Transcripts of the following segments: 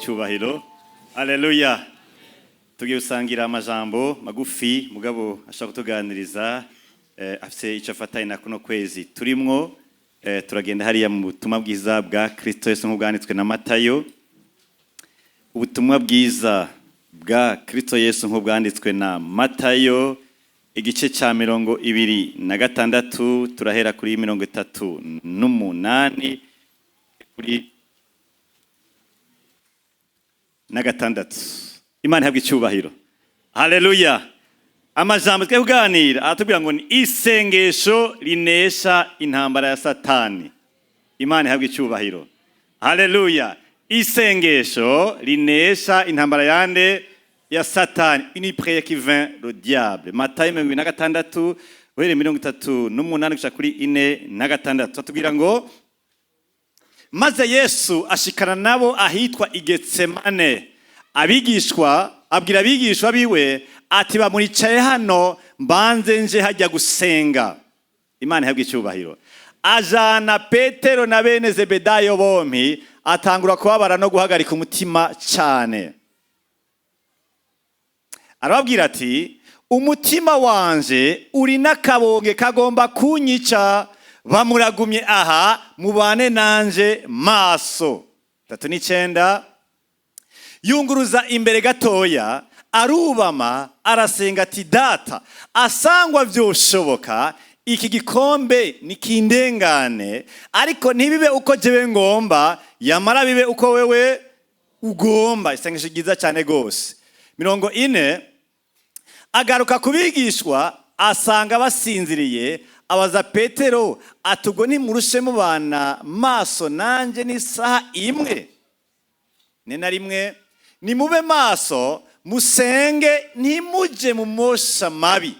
Icyubahiro. Haleluya. Tugiye gusangira amajambo magufi, mugabo ashaka kutuganiriza, afise icyo afatanye na kuno kwezi turimwo. Turagenda hariya mu butumwa bwiza bwa Kristo Yesu nk'ubwanditswe na Matayo. Ubutumwa bwiza bwa Kristo Yesu nk'ubwanditswe na Matayo, igice cya 26, turahera kuri 38 kuri na gatandatu. Imana ihabwa icyubahiro. Haleluya. Amajambo twe kuganira aratubwira ngo ni isengesho rinesha intambara ya Satani. Imana ihabwa icyubahiro. Haleluya. Isengesho rinesha intambara yande? Ya Satani. Une prière qui vainc le diable. Matayo 26, uhereye 38 gushika kuri 46, atubwira ngo: "Maze Yesu ashikana nabo ahitwa Igetsemane. Abigishwa abwira abigishwa biwe ati: 'Bamuricaye hano, mbanze nje hajya gusenga.' Imana ihabwa icyubahiro. Ajana Petero na bene Zebedayo bompi, atangura kubabara no guhagarika umutima cyane. Arababwira ati: 'Umutima wanje uri n'akabonge kagomba kunyica. Bamuragumye aha, mubane nanje maso.' 39. Yunguruza imbere gatoya, arubama, arasenga ati: 'Data, asangwa vyoshoboka, iki gikombe nikindengane, ariko ntibibe uko jewe ngomba, yamara bibe uko wewe ugomba.' Isengesho ryiza cyane gose. 40. Agaruka kubigishwa, asanga basinziriye. Abaza Petero ati: 'Ubwo ntimurushe mubana maso nanjye n'isaha imwe?' 41. Nimube maso, musenge, ntimujye mu mosha mabi.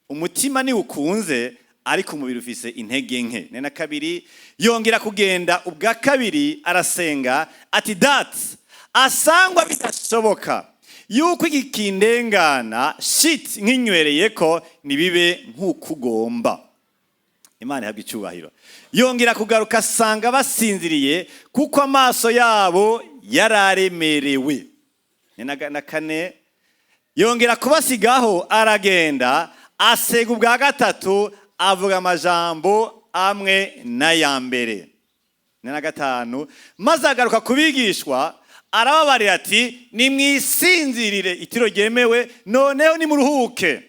Umutima niwukunze, ariko umubiri ufise intege nke. 42. Yongera kugenda ubwa kabiri, arasenga ati: 'Data, asangwa bidashoboka yuko iki kindengana shit nkinywereye ko, nibibe nk'uko ugomba.' Imana ihabwa icyubahiro. Yongera kugaruka, asanga basinziriye, kuko amaso yabo yararemerewe. Ni na kane. Yongera kubasigaho, aragenda, asega ubwa gatatu, avuga amajambo amwe n'aya mbere. Ni na gatanu. Maze agaruka kubigishwa, arababarira ati: 'Nimwisinzirire itiro ryemewe, noneho nimuruhuke.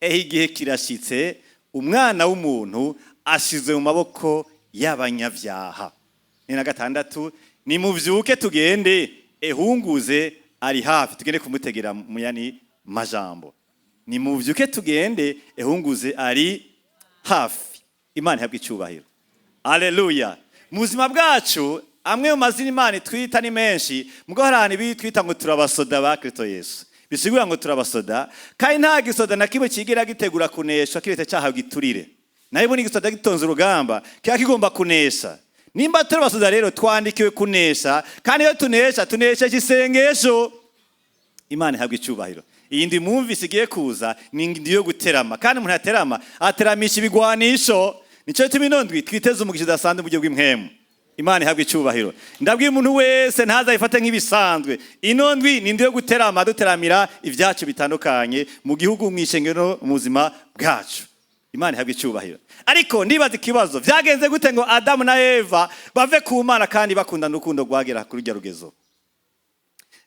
Ehe, igihe kirashyitse, Umwana w'umuntu ashyizwe mu maboko y'abanyabyaha.' Ni na gatandatu. Nimuvyuke tugende, ehunguze ari hafi.' Tugende kumutegera mu yani majambo: nimuvyuke tugende, ehunguze ari hafi." Imana ihabwa icyubahiro. Aleluya. Mu buzima bwacu, amwe mu mazina Imana itwita ni menshi, mugo hari ahantu bitwita ngo turabasoda ba Kristo Yesu. Bisigura ngo turabasoda, kandi nta gisoda na kimwe kigira gitegura kunesha kiretse cyahawe giturire. Nayo ubundi igisoda gitonze urugamba kiba kigomba kunesha. Nimba turi abasoda rero, twandikiwe kunesha, kandi iyo tunesha, tunesheje isengesho. Imana ihabwa icyubahiro. Iyi ndi mwumvise igiye kuza ni indi yo guterama, kandi umuntu aterama ateramisha ibigwanisho. Nicyo gituma ino ndwi twiteze umugisha udasanzwe mu buryo bw'impwemu. Imana ihabwa icyubahiro. Ndabwira umuntu wese ntazayifate nk'ibisanzwe. Ino ndwi ni indwi yo guterama, duteramira ibyacu bitandukanye mu gihugu, mu ishengero, mu buzima bwacu. Imana ihabwa icyubahiro. Ariko ndibaza ikibazo: byagenze gute ngo Adamu na Eva bave ku Mana kandi bakundana urukundo rwagera kuri rujya rugezo?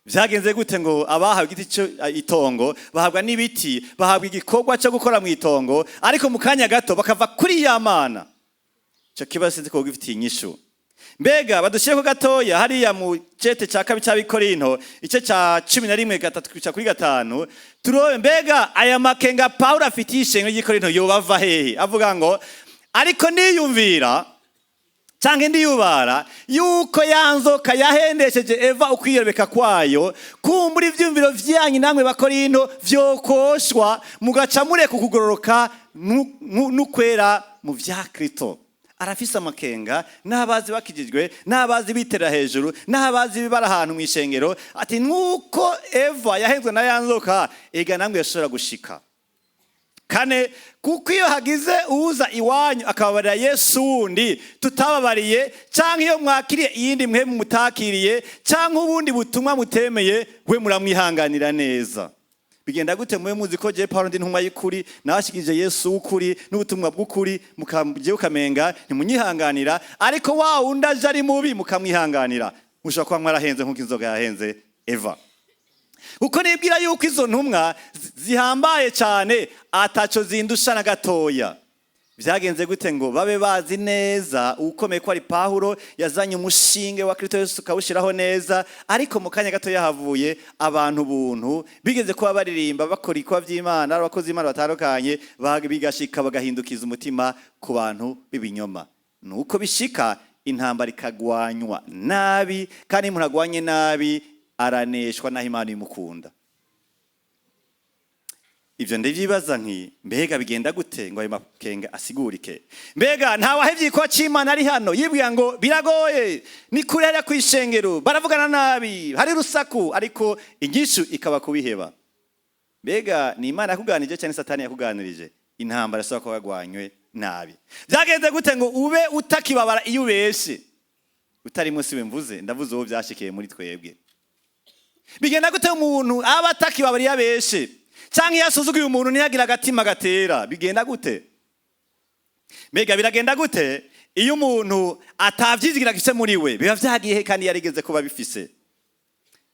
Byagenze gute ngo abahawe igiti cyo itongo, bahabwa n'ibiti, bahabwa igikorwa cyo gukora mu itongo, ariko mu kanya gato bakava kuri ya Mana? Icyo kibazo sinzi ko gifitiye inyishu. Mbega badushyire ko gatoya hariya mu cete cya kabiri cy'Abikorinto, igice cya 11, 3 kugeza kuri 5, turobe mbega aya makenga Pawulo afitiye ishengero ry'Ikorinto yoba ava hehe. Avuga ngo: "Ariko niyumvira cyangwa ndiyubara yuko ya nzoka yahendesheje Eva ukwiyobeka kwayo, kumbura ivyumviro vyanyu namwe Bakorinto vyokoshwa, mugaca mureka ukugororoka n'ukwera mu vya Kristo." Arafise amakenga n'abazi bakijijwe, n'abazi bitera hejuru, n'abazi bibara ahantu mu ishengero, ati: "Nk'uko Eva yahenzwe na ya nzoka, ega namwe yashobora gushika." Kane, kuko iyo hagize uza iwanyu akababarira Yesu wundi tutababariye, cyangwa iyo mwakiriye iyindi mwe mutakiriye, cyangwa ubundi butumwa mutemeye, we muramwihanganira neza. Bigenda gute mube muzi ko je Paulo ndi ntumwa y'ukuri, nabashikije Yesu w'ukuri n'ubutumwa bw'ukuri, mukaje ukamenga ntimunyihanganira, ariko wa wundi aje ari mubi mukamwihanganira? Mushobora kuba mwarahenze nk'uko inzoga yahenze Eva. Kuko nibwira yuko izo ntumwa zihambaye cyane ataco zindusha na gatoya. Byagenze gute ngo babe bazi neza ukomeye ko ari Pawulo yazanye umushinge wa Kristo Yesu ukawushyiraho neza, ariko mu kanya gato yahavuye abantu buntu bigeze kuba baririmba, bakora ibikorwa by'Imana, ari abakozi b'Imana batandukanye, bigashika bagahindukiza umutima ku bantu b'ibinyoma? Nuko bishika intambara ikagwanywa nabi, kandi iyo umuntu agwanye nabi araneshwa naho Imana imukunda. Ibyo ndabyibaza nki mbega bigenda gute ngo ayo makenga asigurike? Mbega ntawahevye igikorwa c'Imana ari hano yibwira ngo biragoye, ni kure hariya kw'ishengero, baravugana nabi, hari urusaku, ariko inyishu ikaba kubiheba? Mbega ni Imana yakuganirije cyangwa Satani yakuganirije? Intambara isaba ko wagwanywe nabi. Byagenze gute ngo ube utakibabara iyo ubeshe? Utari munsi we mvuze, ndavuze uwo byashikiye muri twebwe. Bigenda gute umuntu aba atakibabara iyo abeshe, cyangwa iyo asuzuguye umuntu ntiyagire agatima gatera? Bigenda gute? Mbega biragenda gute iyo umuntu atavyizigira afise muri we? Biba vyagiye he kandi yarigeze kuba bifise?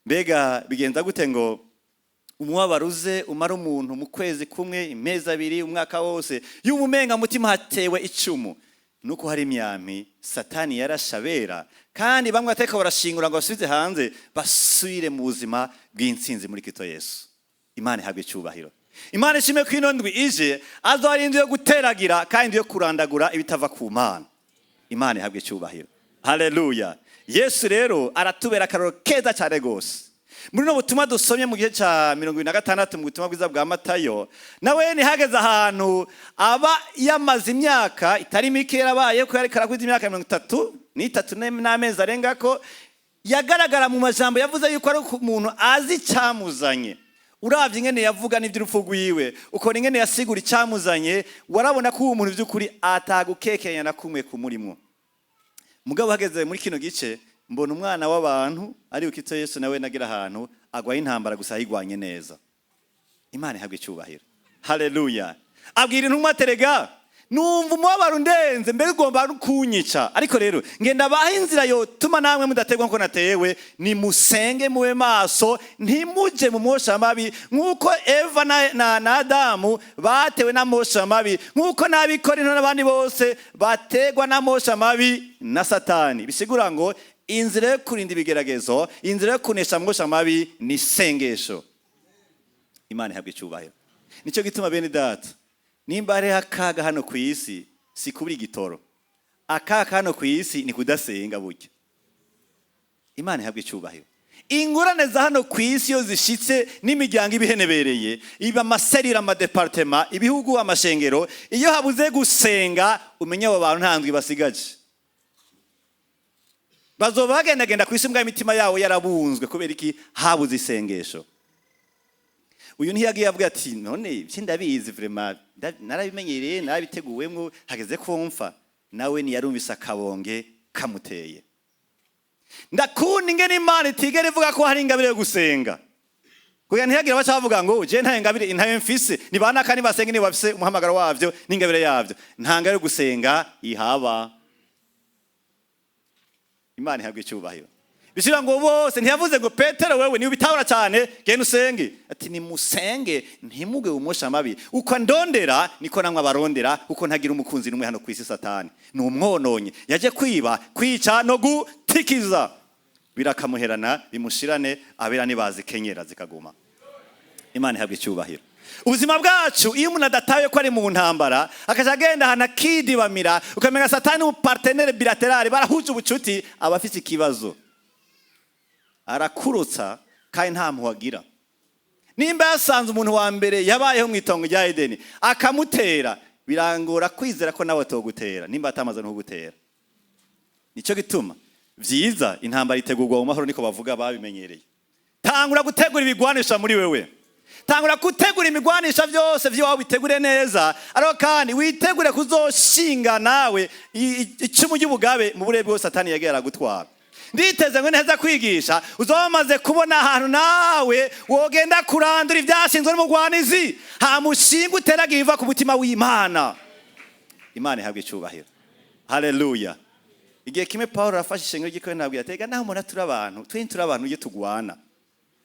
Mbega bigenda gute ngo umubabaro uze umara umuntu mu kwezi kumwe, imezi 2, umwaka wose, y'umumenga mutima hatewe icumu? Nuko hari imyampi Satani yarashabera, kandi bamwe bateka barashingura ngo basubize hanze, basubire mu buzima bw'intsinzi muri Kristo Yesu. Imana ihabwe icyubahiro. Imana ishimwe ko ino ndwi ije azo ari indwi yo guteragira kandi yo kurandagura ibitava ku Mana. Imana ihabwe icyubahiro. Haleluya! Yesu rero aratubera akaroro keza cyane rwose muri no butumwa dusomye mu gice cya 26 mu butumwa bwiza bwa Matayo. Nawe ntihageze ahantu aba yamaze imyaka itari mike yarabaye ko yariko arakwiza imyaka 33 n'amezi arenga, ko yagaragara mu majambo yavuze yuko ari umuntu azi icyamuzanye. Uravye ingene yavuga n'ivy'urupfu rwiwe, ukora ingene yasigura icyamuzanye, warabona ko uwo muntu by'ukuri atagukekeranya na kumwe kumurimwo. Mugabo hageze muri kino gice, mbona umwana w'abantu ari ukitso Yesu nawe nagira ahantu agwaye intambara, gusa ayigwanye neza. Imana ihabwe icyubahiro. Haleluya! Abwira intumwa, terega numva umubabaro undenze, mbere ugomba no kunyica, ariko rero ngenda baha inzira yotuma namwe mudategwa nkuko natewe. Nimusenge, mube maso, ntimuje mu mosha mabi, nk'uko Eva na Adamu batewe n'amosha mabi, nk'uko n'Abikorinto n'abandi bose bategwa n'amosha mabi na Satani. Bisigura ngo inzira yo kurinda ibigeragezo, inzira yo kunesha amosha mabi ni isengesho. Imana ihabwe icyubahiro. Nicyo gituma, bene data, nimba hariho akaga hano ku isi, si kubura igitoro. Akaga hano ku isi ni kudasenga burya. Imana ihabwe icyubahiro. Ingorane za hano ku isi iyo zishitse n'imiryango ibihenebereye, iba amaserire, amadépartements, ibihugu, amashengero, iyo habuze gusenga, umenye abo bantu nta ndwi basigaje. Bazoba bagendagenda ku isi mbwa imitima yabo yarabunzwe. Kubera iki? Habuze isengesho. Uyu ntiyagiye avuga ati: "None ibyo ndabizi, vraiment narabimenyereye, narabiteguwemwo, hageze ko mfa." Nawe ntiyarumvise akabonge kamuteye. Ndakunda ingene Imana itigera ivuga ko hari ingabire yo gusenga, kugira ntihagire abaca bavuga ngo je nta ingabire intayo mfise, ni banaka nibasenga, niba bafise umuhamagaro wavyo n'ingabire yavyo. Nta ngabire yo gusenga ihaba. Imana ihabwa icyubahiro. Bishyira ngo bose, ntiyavuze ngo: "Petero, wewe niba ubitahura cyane, genda usenge." Ati: "Nimusenge, ntimuge umosha mabi. Uko ndondera niko namwe abarondera, kuko ntagira umukunzi n'umwe hano ku isi. Satani ni umwononye, yaje kwiba, kwica no gutikiza." Birakamuherana, bimushirane, abera nibazikenyera zikaguma. Imana ihabwa icyubahiro. Ubuzima bwacu, iyo umuntu adataye ko ari mu ntambara, akaja agenda ahantu akidibamira, ukamenya Satani umupartenaire bilatéral, barahuje ubucuti, aba afise ikibazo. Arakurutsa kandi nta mpuhwe agira. Nimba yasanze umuntu wa mbere yabayeho mu itongo rya Edeni akamutera, birangora kwizera ko nawe atogutera nimba atamaze no kugutera. Nicyo gituma vyiza intambara itegurwa mu mahoro, niko bavuga babimenyereye. Tangura gutegura ibigwanisha muri wewe. Tangura gutegura imigwanisha byose by'iwawe, bitegure neza, ariko kandi witegure kuzoshinga nawe icumu ry'ubugabe mu burere bwose Satani yagiye aragutwara. Nditeze ngo neza kwigisha uzoba wamaze kubona ahantu nawe wogenda kurandura ibyashinzwe n'umugwanizi, hamushinga uteragira iva ku mutima w'Imana. Imana ihabwa icyubahiro, haleluya. Igihe kimwe Paul arafashe ishengero ry'ikore, ntabwo yatega naho umuntu turi abantu, twe turi abantu.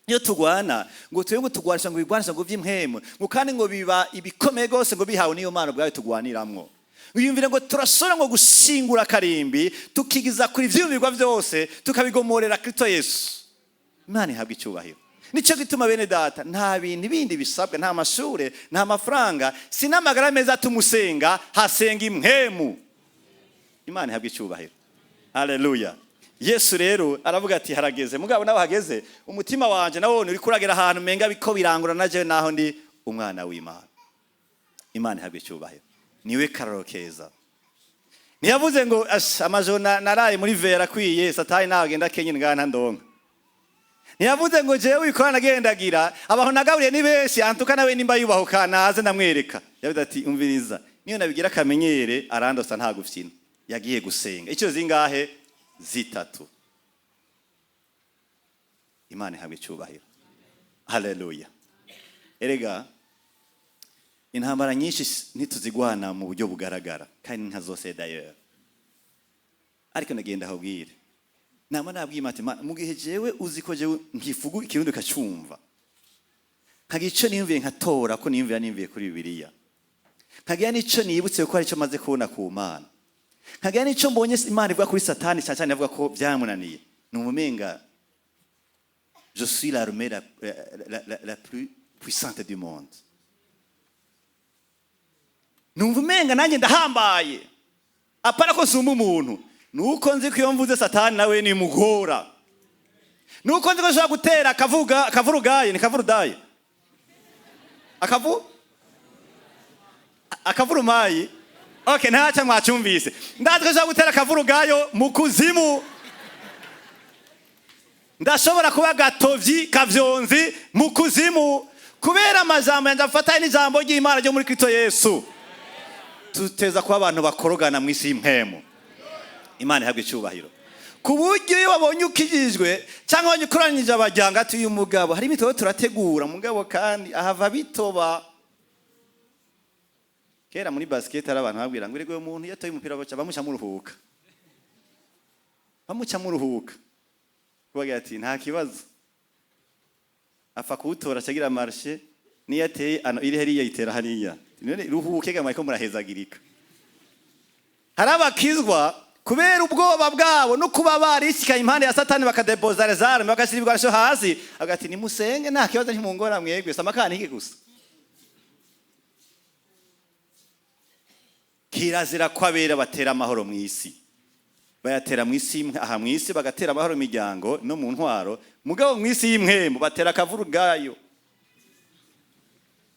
Iyo tugwana ngo twe ngo tugwanisha ngo ibigwanisha ngo vy'impwemu, ngo kandi ngo biba ibikomeye gose, ngo bihawe n'iyo Mana ubwayo tugwaniramwo. Wiyumvire ngo turashobora ngo gushingura akarimbi, tukigiza kuri ivyiyumvirwa byose, tukabigomorera Kristo Yesu. Imana ihabwa icyubahiro. Nicyo gituma, bene data, nta bintu bindi bisabwa, nta mashure, nta mafaranga, si n'amagara meza tumusenga, hasenga impwemu. Imana ihabwa icyubahiro, haleluya. Yesu rero aravuga ati: "Harageze." Mugabo nawe hageze, umutima wanje nawone uri kuragera ahantu menga biko birangura na jewe naho ndi umwana w'Imana. Imana ihabwa icyubahiro, niwe karoro keza. Ntiyavuze ngo: "Ash, amajoro naraye muri vera akwiye, Satani nawe agenda kenyine ngaha ntandonka." Ntiyavuze ngo: "Jewe wikora nagendagira abantu nagaburiye ni benshi, antuka nawe nimba yubahuka naze ndamwereka." Yavuze ati: "Umviriza, niyo nabigira akamenyere arandosa nta gufyina." Yagiye gusenga icyo zingahe? Zitatu. Imana ihabwa icyubahiro, haleluya. Erega intambara nyinshi ntituzigwana mu buryo bugaragara, kandi nka zose d'ailleurs. Ariko ndagenda ahubwire nama nabwiye Imana ati: "Mana, mu gihe jewe uzi ko jewe nkifugu ikirundi ukacumva, nkagira ico niyumviye nkatora ko niyumvira niyumviye kuri Bibiliya, nkagira n'ico nibutse ko hari ico maze kubona ku Mana, nkagira n'ico mbonye Imana ivuga kuri Satani, cyane cyane ivuga ko byamunaniye, ni umumenga je suis l'armée la plus puissante du monde. Numva umenga nanjye ndahambaye, apana ko nsumba umuntu, nuko nzi ko iyo mvuze Satani nawe nimugora, nuko nzi ko nshobora gutera akavuga akavurugaye, ni kavurudaye, akavu akavurumayi. Okay, ntacyo mwacyumvise. Ndazi ko nshobora gutera akavurugayo mu kuzimu, ndashobora kuba gatovyi kavyonzi mu kuzimu kubera amajambo yanjye afatanye n'ijambo ry'Imana ryo muri Kristo Yesu." Tuteza kuba abantu bakorogana mu isi y'impwemu. Imana ihabwa icyubahiro, ku buryo iyo babonye ukijijwe cyangwa babonye ukoranyije abajyanga, ati: "Uyu mugabo hari imitobe turategura mugabo kandi ahava bitoba." Kera muri basket hari abantu babwira ngo: "Erega uyu muntu iyo atoye umupira baca bamuca muruhuka, bamuca muruhuka." Kubagira ati: "Nta kibazo, apfa kuwutora acagira marché, niyo ateye ano iri hariya yitera hariya. None ruhuke gamwe ko murahezagirika." Hari abakizwa kubera ubwoba bwabo no kuba barishikaye impande ya Satani, bakadepoza les armes, bagashyira ibigwanisho hasi, agati: "Nimusenge, nta kibazo, ntimungora mwebwe samakanike gusa." Kirazira ko abera batera amahoro mu isi. Bayatera mu isi aha mu isi, bagatera amahoro mu miryango no mu ntwaro, mugabo mu isi y'impwemu batera akavurugayo.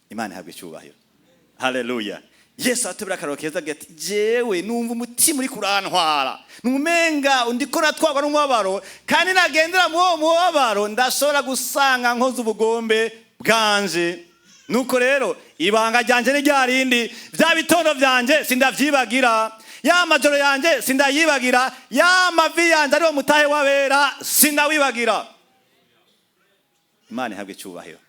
Imana ihabwa icyubahiro, haleluya. Yesu atubwira akararo keza, agira ati: "Jewe numva umutima uri kurantwara, numenga ndiko natwarwa n'umubabaro, kandi nagendera muri uwo mubabaro ndashobora gusanga nkoze ubugombe bwanje. Nuko rero ibanga ryanje ni rya rindi, bya bitondo byanje sindavyibagira, ya majoro yanje sindayibagira, ya mavi yanje ariwo mutahe w'abera sindawibagira." Imana ihabwe icyubahiro.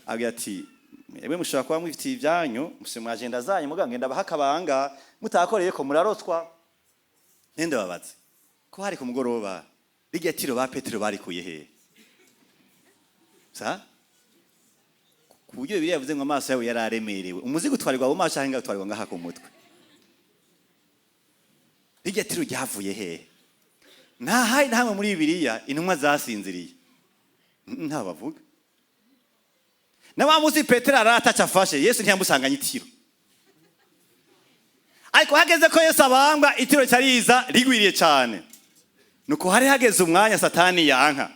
Agira ati: "Mwebwe mushobora kuba mwifitiye ibyanyu, mufite mu agenda zanyu, mugabo ngenda baha akabanga mutakoreye ko murarotswa." Ninde babaze ko hari ku mugoroba, rirya tiro ba Petero barikuye hehe? Sa ku buryo Bibiliya yavuze ngo amaso yabo yari aremerewe, umuzigo utwarirwa mu maso cyangwa utwarirwa ngaha ku mutwe. Rirya tiro ryavuye hehe? Nta hari na hamwe muri Bibiliya intumwa zasinziriye, nta bavuga. Na wa munsi Petero arataca afashe Yesu, ntiyamusanganye itiro. Ariko hageze ko Yesu abambwa, itiro cyariza rigwiriye cyane. Nuko hari hageze umwanya Satani yanka.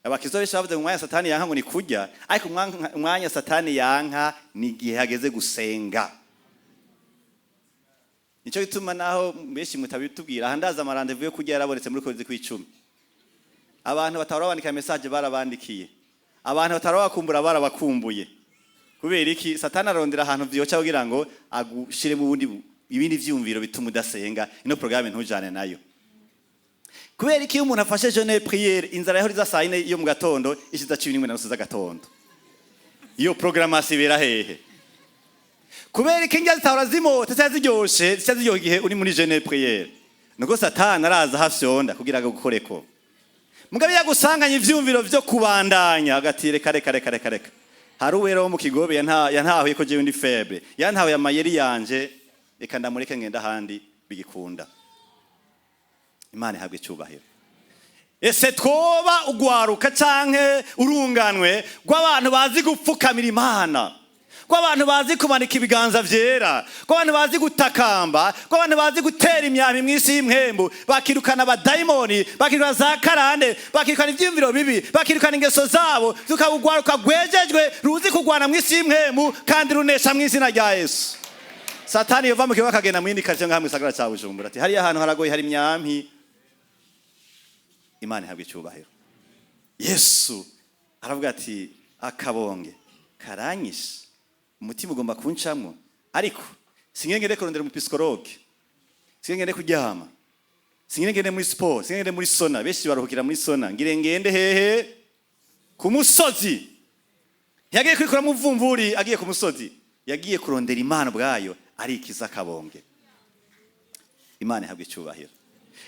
Abakizo benshi bavuze ngo umwanya Satani yanka ngo ni kurya, ariko umwanya Satani yanka ni igihe hageze gusenga. Nicyo gituma naho benshi mutabitubwira aha, ndaza ama rendez-vous yo kurya yarabonetse muri kwezi kw'icumi. Abantu batahora bandika message barabandikiye. Abantu batarabakumbura barabakumbuye. Kubera iki? Satani arondera ahantu vyoca kugira ngo agushiremo ubundi ibindi vyumviro bituma udasenga, ino programme ntujane nayo. Kubera iki? Iyo umuntu afashe jeûne prière, inzara yahora iza saa 4 yo mu gatondo ishiza 11:30 z'agatondo. Iyo programmation ibera hehe? Kubera iki indya zitahora zimota zica ziryoshe, zica ziryoha igihe uri muri jeûne prière? Nuko Satani araza hafyonda kugira ngo agukoreko. Mugabe yagusanganye ivyumviro vyo kubandanya, agati: "Reka, reka, reka, reka, reka." Hari uwera wo mu kigobe yantahuye ko jewe ndi faible, yantahuye amayeri yanje, reka ndamureke ngenda ahandi bigikunda. Imana ihabwe icyubahiro. Ese twoba ugwaruka canke urunganwe rw'abantu bazi gupfukamira Imana, rw'abantu bazi kumanika ibiganza vyera, rw'abantu bazi gutakamba, rw'abantu bazi gutera imyambi mw'isi y'impwemu, bakirukana abadayimoni, bakirukana za karande, bakirukana ivyiyumviro bibi, bakirukana ingeso zabo, tukaba ugwaruka rwejejwe, ruzi kurwana mw'isi y'impwemu kandi runesha mw'izina rya Yesu? Satani yova mu kibuga akagenda mu yindi quartier ngaha mu gisagara ca Bujumbura, ati: "Hariya hantu haragoye, hari imyampi." Imana ihabwa icyubahiro. Yesu aravuga ati: "Akabonge karanyishe, umutima ugomba kuncamwo, ariko singende kurondera umupsychologue, singende kuryama, singende muri sport, singende muri sauna." Benshi baruhukira muri sauna. "Ngire ngende hehe?" Ku musozi. Ntiyagiye kwikuramo umuvumvuri, agiye ku musozi, yagiye kurondera Imana ubwayo, arikiza akabonge. Imana ihabwa icyubahiro.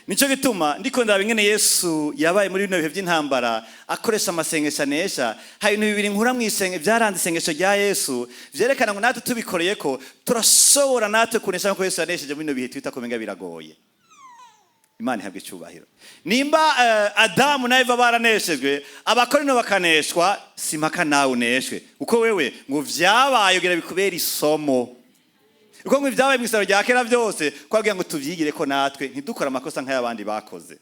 Nicyo gituma ndiko ndaba ingene Yesu yabaye muri bino bihe by'intambara, akoresha amasengesho anesha. Hari ibintu bibiri nkura mu isenge byaranze isengesho rya Yesu, vyerekana ngo natwe tubikoreye ko turashobora natwe kunesha nkuko Yesu yanesheje muri bino bihe twita ko menga biragoye. Imana ihabwa icyubahiro. Nimba Adamu na Eva baraneshejwe, Abakorino bakaneshwa, simpaka nawe uneshwe, kuko wewe ngo vyabaye kugira bikubera isomo, kuko ngo ibyabaye mu isaro rya kera byose twabwira ngo tuvyigire ko natwe ntidukore amakosa nk'ay'abandi bakoze.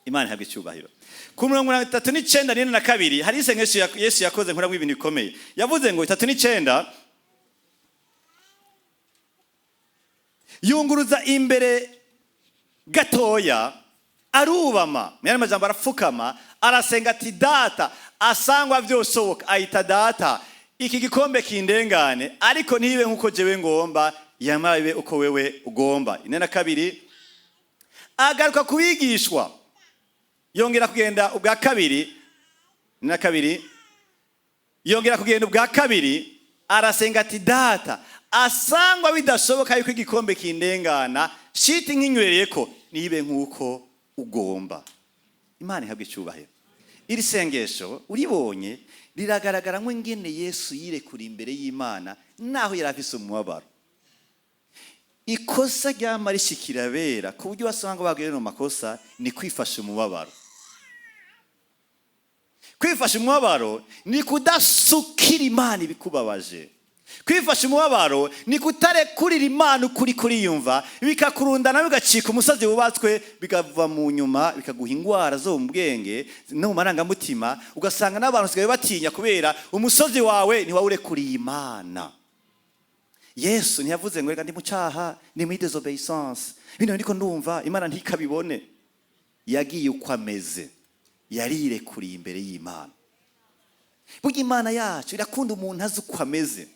Imana ihabwa icyubahiro. Ku 39, 42, hari isengesho Yesu yakoze nkuramwo ibintu bikomeye. Yavuze ngo 39: yunguruza imbere gatoya, arubama, mu yandi majambo arapfukama, arasenga ati: "Data, asangwa vyoshoboka," ahita "Data, iki gikombe kindengane, ariko ntibe nk'uko jewe ngomba, yamara bibe uko wewe ugomba." 42, agaruka kubigishwa, yongera kugenda ubwa kabiri. 42, yongera kugenda ubwa kabiri, arasenga ati: "Data, asangwa bidashoboka yuko igikombe kindengana, shiti nkinywereye ko, nibe nk'uko ugomba." Imana ihabwa icyubahiro. Iri sengesho uribonye riragaragara nk'ingene Yesu yirekura imbere y'Imana naho yari afise umubabaro. Ikosa ryama rishikira bera ku buryo basanga baguye mu makosa ni kwifasha umubabaro. Kwifasha umubabaro ni kudasukira Imana ibikubabaje. Kwifasha umubabaro ni kutarekurira Imana ukuri kuriyumva, bikakurundana, bigacika umusozi wubatswe, bikava mu nyuma bikaguha indwara zo mu bwenge no mu marangamutima, ugasanga n'abantu basigaye batinya kubera umusozi wawe ntiwawurekuriye Imana. Yesu ntiyavuze ngo: "Reka, ndi mu cyaha, ndi muri désobéissance, bino ndiko ndumva Imana ntikabibone." Yagiye uko ameze, yarirekuriye imbere y'Imana. Burya Imana yacu irakunda umuntu azi uko ameze,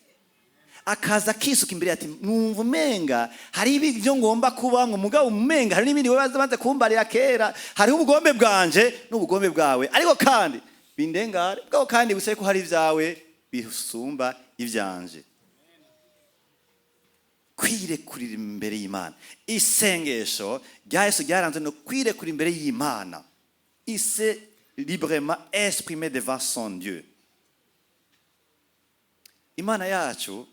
akaza akisuka imbere, ati: "Numva umenga hari ibyo ngomba kubamwo, mugabo umenga hari n'ibindi wowe banze kumbarira kera. Hariho ubugombe bwanje n'ubugombe bwawe, ariko kandi bindengare bwaho, kandi busabe ko hari ibyawe bisumba ibyanje." Kwirekurira imbere y'Imana. Isengesho rya Yesu ryaranze no kwirekura imbere y'Imana. Il s'est librement exprimé devant son Dieu. Imana yacu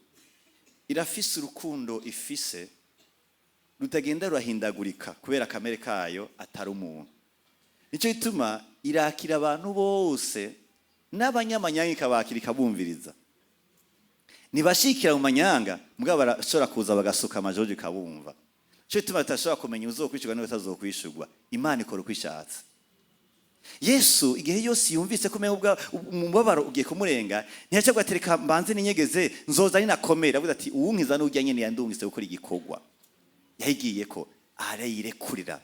irafise urukundo, ifise rutagenda rurahindagurika kubera kamere kayo atari umuntu. Nicyo gituma irakira abantu bose n'abanyamanyanga, ikabakira, ikabumviriza. Ntibashikira mu manyanga, mugabo barashobora kuza bagasuka amajojo, ikabumva. Nicyo gituma tutashobora kumenya uzokwishurwa n'utazokwishurwa. Imana ikora uko ishatse. Yesu igihe yose yumvise ko umenga umubabaro ugiye kumurenga, ntiyaca ati: "Reka mbanze ninyegeze, nzoza ninakomera." Avuze ati: "Uwunkiza n'urya nyene yandungise gukora igikorwa." Yayigiye ko arayirekurira.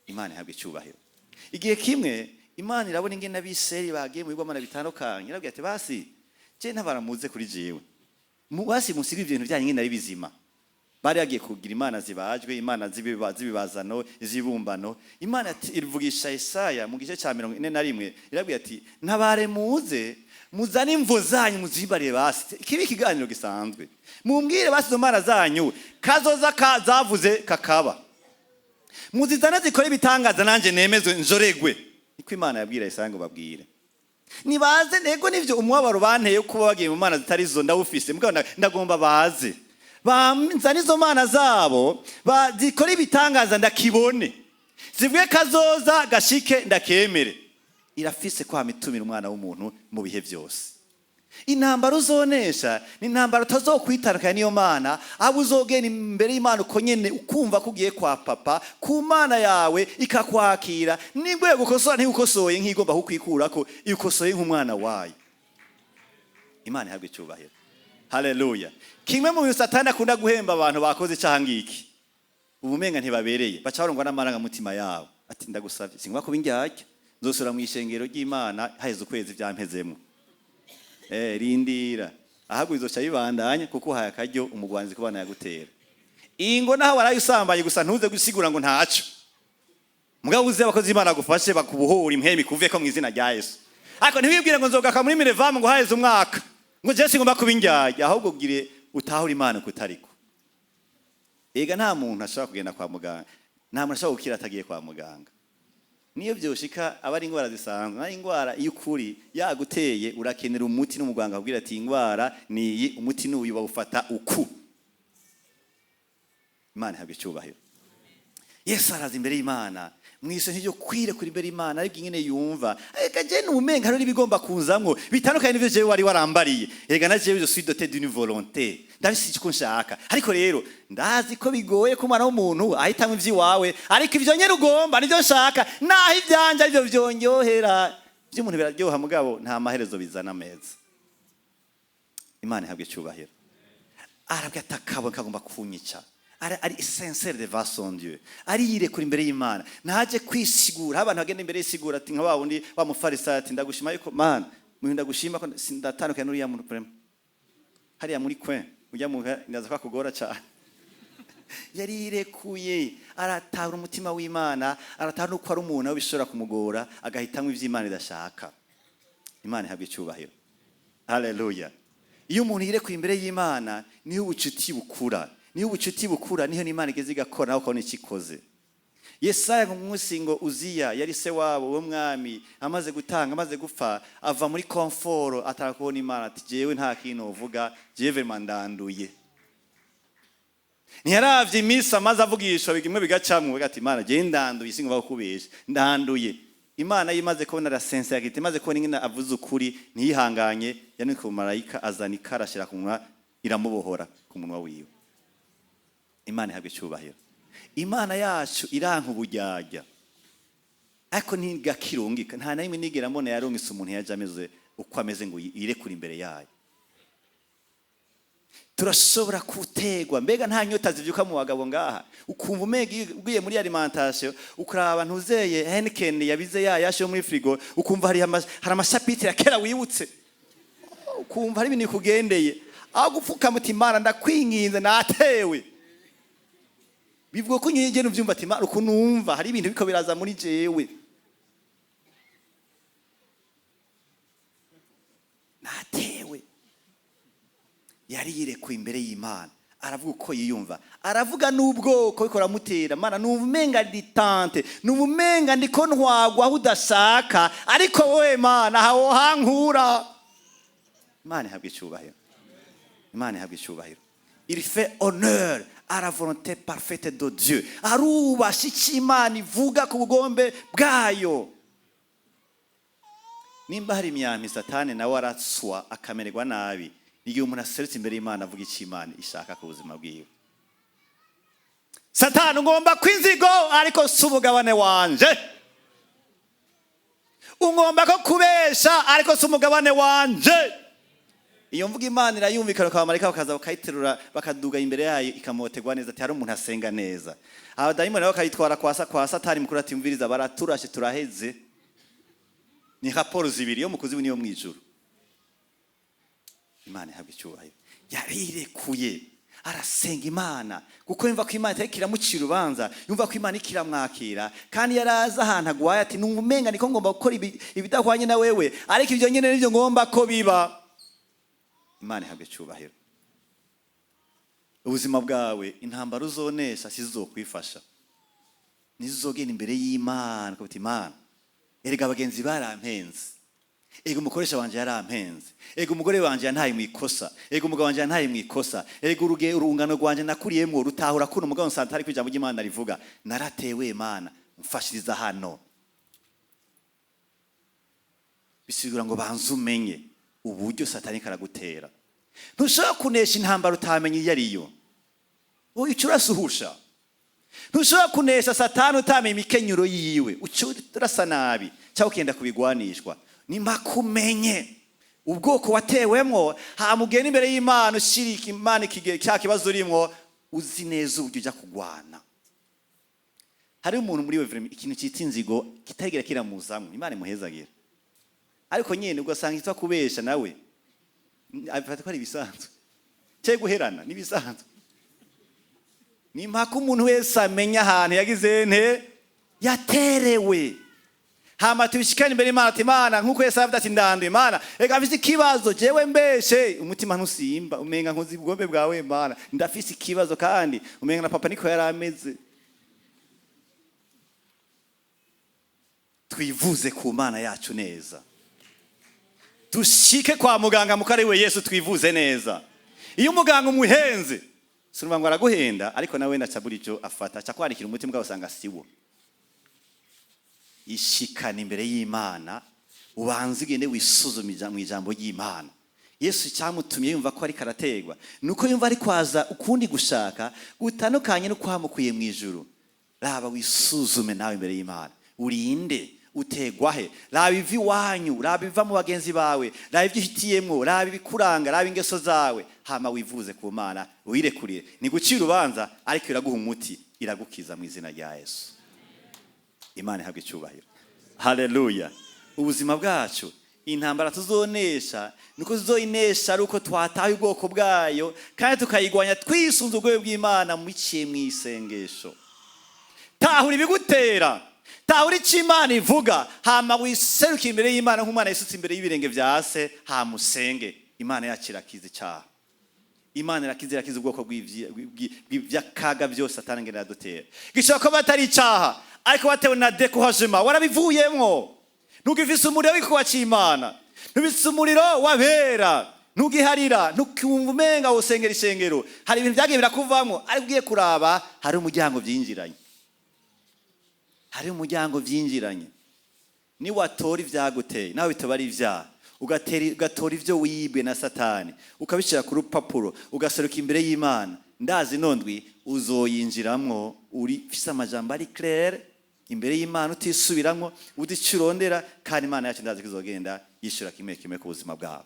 Imana ihabwa icyubahiro. Igihe kimwe Imana irabona ingene abiseri bagiye mu bigwamana bitandukanye, irabwira ati: "Basi je ntabaramuze kuri jewe, basi musige ibintu byanyu ingene ari bizima." Bari bagiye kugira imana zibajwe, imana z'ibibazano, iz'ibumbano. Imana ivugisha Yesaya mu gice cya 41, irabwira ati: "Ntabare muze muzane imvo zanyu, muzimbariye, basi kibi ikiganiro gisanzwe, mumbwire basi izo mana zanyu kazoza ka zavuze kakaba, muzizane zikore ibitangaza, nanjye nemezwe njoregwe." Niko Imana yabwira Yesaya ngo babwire nibaze. Nego nivyo, umubabaro banteye kuba bagiye mu mana zitari zo ndawufise, mugabo ndagomba baze banzane izo mana zabo zikora ibitangaza, ndakibone, zivuge kazoza gashike, ndakemere. Irafise kwama itumira umwana w'umuntu mu bihe byose. Intambara uzonesha ni intambara utazokwitandukanya n'iyo mana, abo uzogenda imbere y'Imana uko nyene, ukumva ko ugiye kwa papa, ku mana yawe, ikakwakira. Nibwo yagukosora, ntigukosoye nk'igomba kukwikurako, igukosoye nk'umwana wayo. Imana ihabwa icyubahiro, haleluya. Kimwe mu bintu Satani akunda guhemba abantu bakoze icyaha ngiki, ubumenga ntibabereye, baca barongwa n'amarangamutima yabo, ati: "Ndagusabye, singomba kuba indyarya, nzosubira mu ishengero ry'Imana haheze ukwezi byampezemo." Rindira ahubwo izoca bibandanya, kuko uhaye akaryo umugwanzi kubana yagutera ingo. Naho waraye usambaye gusa, ntuze gusigura ngo ntaco. Mugabo uze abakozi b'Imana bagufashe, bakubohora, impwemu ikuveko mu izina rya Yesu. Ariko ntiwibwire ngo nzogaka muri mirevamu ngo haheze umwaka, ngo jewe singomba kuba indyarya. Ahubwo ugire utahure Imana kutariko. Ega nta muntu ashobora kugenda kwa muganga, nta muntu ashobora gukira atagiye kwa muganga. Niyo byoshika aba ari indwara zisanzwe, nayo indwara y'ukuri yaguteye, urakenera umuti n'umuganga akubwira ati: "Indwara ni iyi, umuti ni uyu, bawufata uku." Imana ihabwa icyubahiro. Yesu araza imbere y'Imana mwiso ntiryo kwirekura imbere y'Imana, ariko ingene yumva ega je numenga hariho n'ibigomba kuzamwo bitandukanye n'ivyo jewe wari warambariye. Ega na jewe je suis doté d'une volonté, ndabise icyo nshaka, ariko rero ndazi ko bigoye ko umwana w'umuntu ahitamwo ivy'iwawe, ariko ivyo nyene ugomba nivyo nshaka, naho ivyanje arivyo vyonyohera. Ivy'umuntu biraryoha, mugabo nta maherezo bizana meza. Imana ihabwa icyubahiro. Arabwa ati: "Akabo kagomba kunyica." Ari sincère devant son Dieu, ari yirekura imbere y'Imana, ntaje kwisigura. Aho abantu bagenda imbere y'isigura, ati nka wa wundi wa mufarisayo, ati: "Ndagushima yuko Mana mu ndagushima ko ndatandukanye n'uriya muntu vraiment hariya muri coin, ujya mu ndaza ko akugora cyane." Yarirekuye, aratahura umutima w'Imana, aratahura nuko ari umuntu aho bishobora kumugora agahitamo ivy'Imana idashaka. Imana ihabwa icyubahiro, haleluya. Iyo umuntu yirekuye imbere y'Imana, niho ubucuti bukura, niho ubucuti bukura, niho n'Imana igeze igakora, nawe ukabona icyo ikoze. Yesaya ngo umunsi ngo Uziya yari se wabo w'umwami amaze gutanga, amaze gupfa, ava muri confort, atara kubona Imana, ati: "Jewe nta kintu uvuga, jewe vraiment ndanduye." Ntiyaravye iminsi amaze avugishwa bimwe bigacamwo, ati: "Imana, jewe ndanduye, singomba kukubesha, ndanduye." Imana yimaze kubona la sincérité, imaze kubona ingene avuze ukuri, ntiyihanganye, yanike marayika azana ikara ashira ku munwa, iramubohora ku munwa wiwe. Imana ihabwa icyubahiro. Imana yacu iranka uburyarya, ariko ntigakirungika. Nta na rimwe nigera mbona yarungitse umuntu yaje ameze uko ameze ngo yirekure imbere yayo. Turashobora gutegwa. Mbega nta nyota zivyuka mu bagabo ngaha, ukumva umega ugiye muri alimentation, ukaraba ntuzeye Heineken yabize ya yashe muri frigo, ukumva hari ama chapitres ya kera wibutse, ukumva hari ibintu bikugendeye, aho gupfukama uti: "Imana, ndakwinginze, natewe." Bivuga ko nyine uvyumva ati: "Imana, ukuntu numva hari ibintu biko biraza muri jewe, natewe." Yari yirekuye imbere y'Imana, aravuga uko yiyumva, aravuga n'ubwoko biko ramutera. "Mana, numva umenga ndi tenté, numva umenga ndiko ntwagwa aho udashaka, ariko wowe Mana aha wohankura." Imana ihabwa icyubahiro, Imana ihabwa icyubahiro. Il fait honneur à la volonté parfaite de Dieu, arubasha icyo Imana ivuga ku bugombe bwayo. Nimba hari imyambi Satani nawe aratswa akamererwa nabi, igihe umuntu aserutse imbere y'Imana avuga icyo Imana ishaka ku buzima bwiwe. "Satani, ugomba kwinzigo, ariko si umugabane wanje. Ungomba ko kubesha, ariko si umugabane wanje." Iyo mvuga Imana irayumvikana, abamarayika bakaza bakayiterura, bakaduga imbere yayo, ikamoterwa neza, ati: "Hari umuntu asenga neza." Abadayimoni nabo bakayitwara kwa Satani mukuru, ati: "Mviriza, baraturashe, turaheze." Ni raporo zibiri, yo mu kuzimu n'iyo mu ijuru. Imana ihabwa icyubahiro. Yarirekuye, arasenga Imana, kuko yumva ko Imana itariko iramucira urubanza, yumva ko Imana ikiramwakira. Kandi yarazi ahantu agwaye, ati: "Numva umenga niko ngomba gukora ibidahwanye na wewe, ariko ibyo nyene nivyo ngomba ko biba." Imana ihabwa icyubahiro. Ubuzima bwawe, intambara uzonesha sizokwifasha, nizozogenda imbere y'Imana ukavuga uti: "Imana, erega abagenzi barampenze, ega umukoresha wanje yarampenze, ega umugore wanje yantaye mu ikosa, ega umugabo wanje yantaye mu ikosa, ega urungano rwanje nakuriyemwo rutahura kuno, umugabo nsanga ariko ijambo ry'Imana rivuga, naratewe. Imana mfashiriza hano." Bisigura ngo banze umenye uburyo Satani karagutera. Ntushobora kunesha intambara utamenya iyo ariyo. Wowe ico urasuhusha. Ntushobora kunesha Satani utamenya imikenyuro yiwe, uca urasa nabi cyangwa ukenda kubigwanishwa. Nimba kumenye ubwoko watewemwo, hama ugenda imbere y'Imana ushirika Imana cya kibazo urimwo, uzi neza uburyo ujya kugwana. Hari umuntu muri we vraiment ikintu cyitwa inzigo kitagira kiramuzamwo. Imana imuhezagira, ariko nyine ugasanga itwa kubesha nawe abifata ko ari ibisanzwe, cye guherana n'ibisanzwe. Ni mpaka umuntu wese amenya ahantu yagize nte yaterewe, hama tubishikane imbere y'Imana, ati: "Imana," nkuko Yesu yavuze ati: "Ndanduye. Imana, reka mfise ikibazo, jewe mbeshe umutima ntusimba, umenga nkoze ubugombe bwawe. Imana, ndafise ikibazo, kandi umenga na papa niko yari ameze." Twivuze ku Mana yacu neza, dushike kwa muganga mukariwe Yesu, twivuze neza. Iyo umuganga umuhenze, sinumva ngo araguhenda, ariko nawe ndacabura icyo afata, aca kwandikira umuti, mugabo usanga siwo. Ishikana imbere y'Imana, ubanze ugende wisuzume mu ijambo ry'Imana. Yesu cyamutumye yumva ko ariko arategwa nuko yumva ari kwaza ukundi gushaka gutandukanye no kwamukuye mu ijuru. Raba wisuzume nawe imbere y'Imana: urinde, utegwa he? Raba iva iwanyu, raba iva mu bagenzi bawe, raba ibyo uhitiyemwo, raba ibikuranga, raba ingeso zawe, hama wivuze ku Mana, wirekurire. Ni gucira urubanza, ariko iraguha umuti, iragukiza mu izina rya Yesu. Imana ihabwa icyubahiro. Haleluya. Ubuzima bwacu, intambara tuzonesha nuko tuzoyinesha ari uko twataye ubwoko bwayo kandi tukayigwanya twisunze ubwoba bw'Imana muciye mu isengesho. Tahura ibigutera, tahura icyo Imana ivuga, hama wiseruke imbere y'Imana nk'umwana yisutse imbere y'ibirenge vya se, hama usenge. Imana yacu irakiza icyaha, Imana irakiza, irakiza ubwoko bw'ivy'akaga byose Satani ngenda iradutera. Gishobora kuba atari icyaha, ariko watewe na découragement, warabivuyemwo, ntugifise umuriro w'igikorwa c'Imana, ntugifise umuriro w'abera, ntugiharira, ntukumva umenga wosengera ishengero. Hari ibintu byagiye birakuvamwo, ariko ugiye kuraba hari umuryango byinjiranye, hari umuryango byinjiranye. Niwatora ivyaguteye, nawe bitaba ari ivyaha, ugatora ivyo wibwe na Satani, ukabishyira ku rupapuro, ugaseruka imbere y'Imana, ndazi nondwi uzoyinjiramwo uri ufise amajambo ari clair imbere y'Imana, utisubiramwo, udica urondera. Kandi Imana yacu ndazi ko izogenda yishura kimwe kimwe ku buzima bwawe.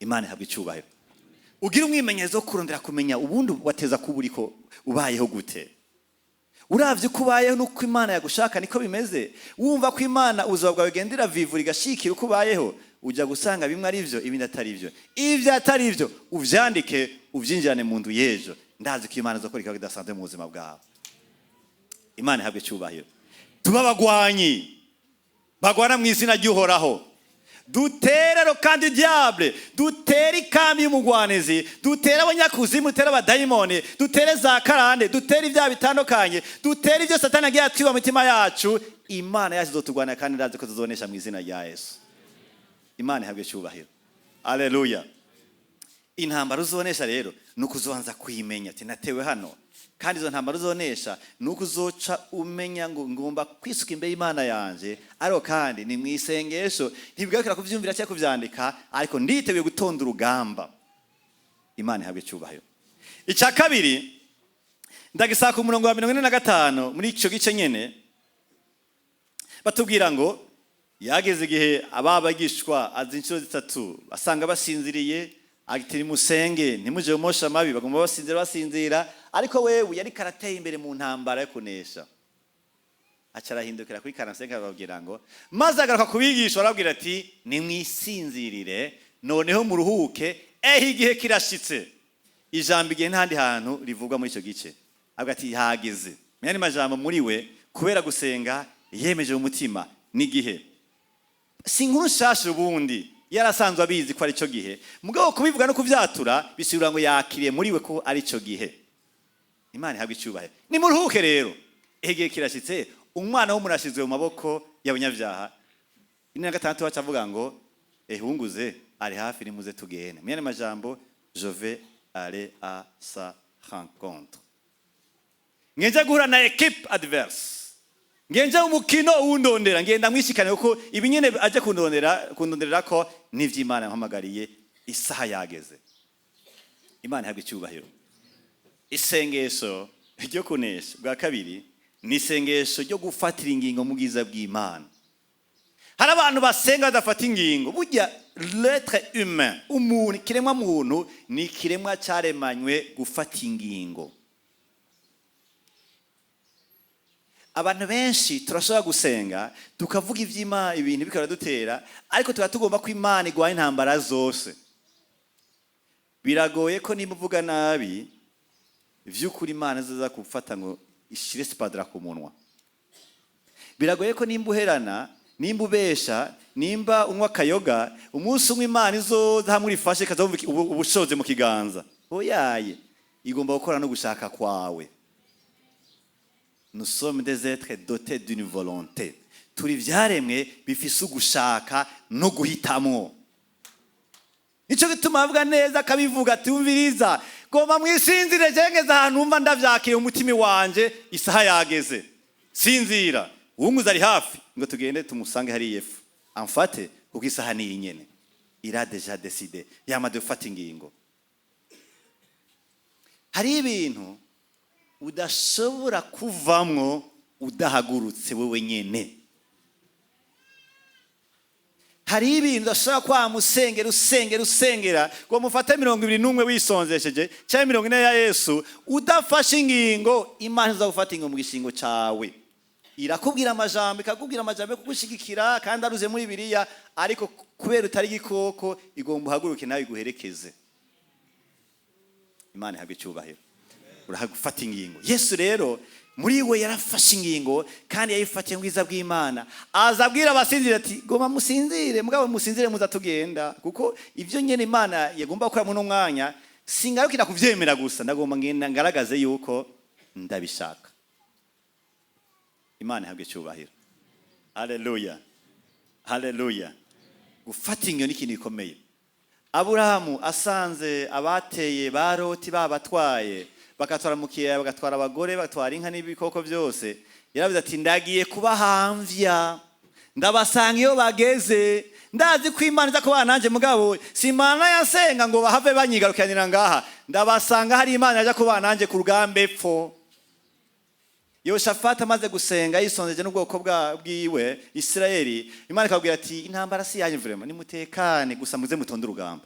Imana ihabwa icyubahiro. Ugira umwimenyerezo wo kurondera kumenya ubundi wateza kuba uriko ubayeho gute. Uravye uko ubayeho n'uko Imana yagushaka niko bimeze, wumva ko Imana ubuzima bwawe igenda iravivura, igashikira uko ubayeho, ujya gusanga bimwe ari byo, ibindi atari byo. Ibyo atari byo uvyandike, uvyinjirane mu ndu y'ejo. Ndazi ko Imana izokora ikibazo kidasanzwe mu buzima bwawe. Imana ihabwe icyubahiro. Tuba abagwanyi bagwana mu izina ry'Uhoraho. Dutere kandi diable, dutere ikambi y'umugwanizi, dutere abanyakuzimu, dutere abadayimoni, dutere za karande, dutere ibyaha bitandukanye, dutere ibyo Satani agiye atwiba mu mitima yacu. Imana yacu izoturwanira, kandi ndazi ko tuzonesha mu izina rya Yesu. Imana ihabwe icyubahiro. Aleluya. Intambara uzonesha rero ni uko uzobanza kuyimenya, ati: "Natewe hano." Kandi izo ntambara uzonesha ni uko uzoca umenya ngo ngomba kwisuka imbere y'Imana yanje, ariko kandi ni mu isengesho, ntibigarukira kuvyumvira cyangwa kuvyandika, ariko nditeguye gutonda urugamba. Imana ihabwe icyubahiro. Icya kabiri ndagisaka ku murongo wa 45 muri icyo gice nyene. Batubwira ngo yageze igihe ababagishwa aza inshuro zitatu, basanga basinziriye, ati: "Musenge ntimuje mumosha amabi." Bagomba basinzira, basinzira, ariko wewe yari karateye imbere mu ntambara yo kunesha. Aca arahindukira kuri 45, ababwira ngo: "Maze agaruka kubigisha, arababwira ati: 'Nimwisinzirire noneho muruhuke, ehe igihe kirashitse.'" Ijambo igihe ntandi hantu rivugwa muri icyo gice. Avuga ati: "Hageze." Mu majambo, muri we kubera gusenga yemeje mu mutima n'igihe. Si inkuru nshasha, ubundi yarasanzwe abizi ko ari cyo gihe. Mugabo kubivuga no kubyatura bisigura ngo yakiriye muri we ko ari cyo gihe. Imana ihabwa icyubahiro. "Nimuruhuke rero, igihe kirashyitse, Umwana w'umuntu ashyizwe mu maboko y'abanyabyaha." 46 baca avuga ngo: "Ehunguze ari hafi, nimuze tugende." Mu yandi majambo, je vais aller à sa rencontre. Ngenje guhura na équipe adverse, ngenje umukino wundondera, ngenda mwishikane, kuko ibi nyene aje kundonderera ko n'ivy'Imana yampamagariye. Isaha yageze. Imana ihabwa icyubahiro. Isengesho ryo kunesha bwa kabiri ni isengesho ryo gufatira ingingo mu bwiza bw'Imana. Hari abantu basenga badafata ingingo. Burya l'être humain, umuntu, ikiremwa muntu, ni ikiremwa cyaremanywe gufata ingingo. Abantu benshi turashobora gusenga, tukavuga iby'Imana, ibintu bikaradutera, ariko tuba tugomba ko Imana igwanya intambara zose. Biragoye ko niba uvuga nabi iby'ukuri, Imana izaza gufata ngo ishire sparadrap ku munwa. Biragoye ko nimba uherana, nimba ubesha, nimba unywa akayoga, umunsi umwe Imana izoza hamwe urifashe ikazumva ubushoze mu kiganza. Oyaye, igomba gukora no gushaka kwawe. Nous sommes des êtres dotés d'une volonté. Turi ibyaremwe bifise ugushaka no guhitamwo. Nicyo gituma avuga neza, akabivuga ati: "Umviriza, gomba mwisinzire, jengeze ahantu wumva ndavyakiriye umutima wanje. Isaha yageze, sinzira, uwunguza ari hafi, ngo tugende tumusange hariya epfo amfate, kuko isaha ni iyi nyene." Il a déjà décidé, yamaze gufata ingingo. Hari ibintu udashobora kuvamwo udahagurutse wewe nyene. Hari ibintu udashobora kwama usengera, usengera, usengera ngo mufate 21 wisonzesheje cyangwa 40 ya Yesu udafashe ingingo. Imana iza gufata ingingo mu gishingo cyawe. Irakubwira amajambo, ikakubwira amajambo yo kugushigikira kandi aruze muri Biriya, ariko kubera utari igikoko, igomba uhaguruke nawe iguherekeze. Imana ihabwe icyubahiro. Urahagufata ingingo. Yesu rero muri we yarafashe ingingo, kandi yayifatiye mu bwiza bw'Imana. Aza abwira abasinzire ati: "Goma musinzire, mugabo musinzire muza tugenda, kuko ibyo nyene Imana yagomba gukora muri uno mwanya singarukira kuvyemera gusa, ndagomba ngenda ngaragaze yuko ndabishaka." Imana ihabwe icyubahiro. Haleluya, haleluya. Gufata ingingo ni ikintu gikomeye. Aburahamu asanze abateye ba Loti babatwaye, bagatwara mu kiyaya, bagatwara abagore, bagatwara inka n'ibikoko byose, yaravuze ati: "Ndagiye kubahamvya, ndabasanga iyo bageze. Ndazi ko Imana iza kubana nanjye, mugabo si Imana yasenga ngo bahave banyigarukanira ngaha. Ndabasanga hari Imana yaja kubana nanjye ku rugamba epfo." Yoshafati amaze gusenga yisonzeje n'ubwoko bwiwe Isirayeli, Imana ikabwira ati: "Intambara si yanyu, vraiment, nimutekane gusa, muze mutonde urugamba."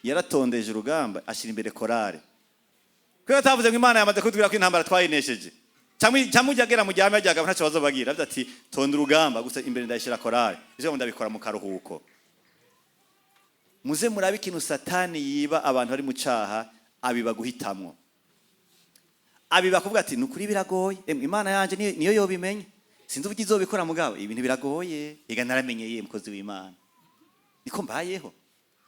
Yaratondeje urugamba, ashyira imbere korale, kubera atavuze ngo: "Imana yamaze kutubwira ko intambara twayinesheje," cyangwa ujya agera mu gihe yajyaga ntacyo bazobagira. Avuze ati: "Tonda urugamba gusa, imbere ndayishyira korale, ivyo ngo ndabikora mu karuhuko." Muze murabe ikintu Satani yiba abantu bari mu caha: abiba guhitamwo, abiba kuvuga ati: "Nukuri biragoye. Emwe, Imana yanje niyo yobimenya, sinzi uburyo izobikora, mugabo ibintu biragoye. Ega naramenyeye mukozi w'Imana, niko mbayeho,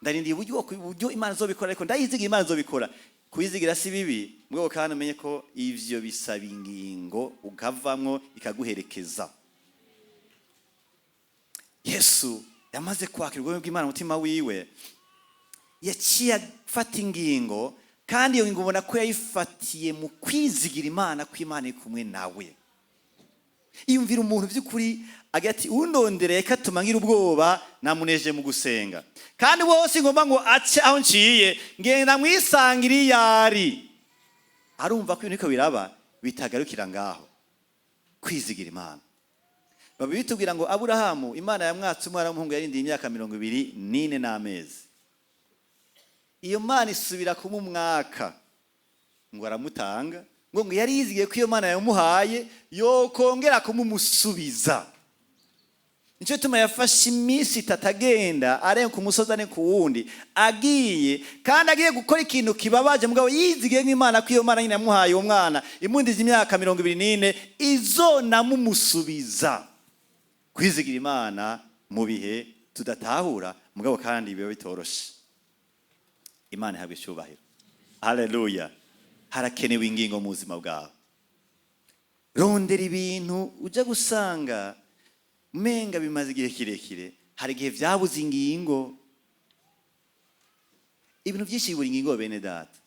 ndarindiye uburyo Imana izobikora, ariko ndayizigira Imana izobikora." Kuyizigira si bibi, mugabo kandi umenye ko ivyo bisaba ingingo, ukavamwo ikaguherekeza. Yesu yamaze kwakira ubwami bw'Imana mu mutima wiwe, yaciye afata ingingo, kandi iyo ngingo ubona ko yayifatiye mu kwizigira Imana, ko Imana iri kumwe nawe. Iyumvira umuntu by'ukuri agira ati: "Undondereye katuma ngira ubwoba, namuneje mu gusenga, kandi wose ngomba ngo ace aho nciye, ngenda mwisangira iyo ari." Arumva ko ibintu biriko biraba bitagarukira ngaho. Kwizigira Imana. Babi bitubwira ngo Aburahamu Imana yamwatse umwana w'umuhungu yarindiye imyaka 24 n'amezi. Iyo Mana isubira kumuha umwaka ngo aramutanga. Ngo yari yizigiye ko iyo Mana yamuhaye yokongera kumumusubiza. Nicyo gituma yafashe iminsi 3 agenda arenga ku musozi ane ku wundi, agiye kandi agiye gukora ikintu kibabaje, mugabo yizigiye nk'Imana ko iyo Mana nyine yamuhaye uwo mwana imundije imyaka 24 izonamumusubiza. Kwizigira Imana mu bihe tudatahura, mugabo kandi biba bitoroshe. Imana ihabwa icyubahiro, haleluya. Harakenewe ingingo mu buzima bwawe. Rondera ibintu ujya gusanga umenga bimaze igihe kirekire, hari igihe byabuze ingingo. Ibintu byinshi bibura ingingo, bene data.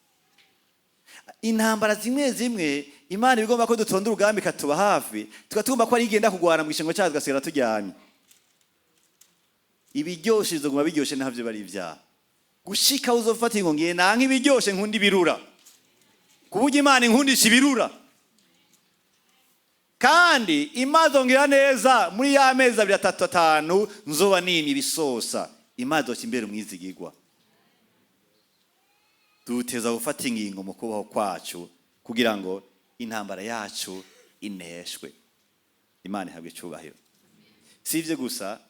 Intambara zimwe zimwe Imana igomba ko dutonda urugamba ikatuba hafi, tukaba tugomba ko ari igenda kugwana mu gishingo cyacu, tugasigara turyamye. Ibiryoshe bizoguma biryoshe ntabyo bari ibyaha, gushika uzofata ingo ngiye nanka ibiryoshe, nkunda ibirura, ku buryo Imana inkundisha ibirura, kandi imazongera neza muri ya mezi 2, 3, 5 nzoba nimye ibisosa. Imana izoca imbere umwizigigwa. Duteza gufata ingingo mu kubaho kwacu kugira ngo intambara yacu ineshwe. Imana ihabwe icyubahiro. Si ibyo gusa,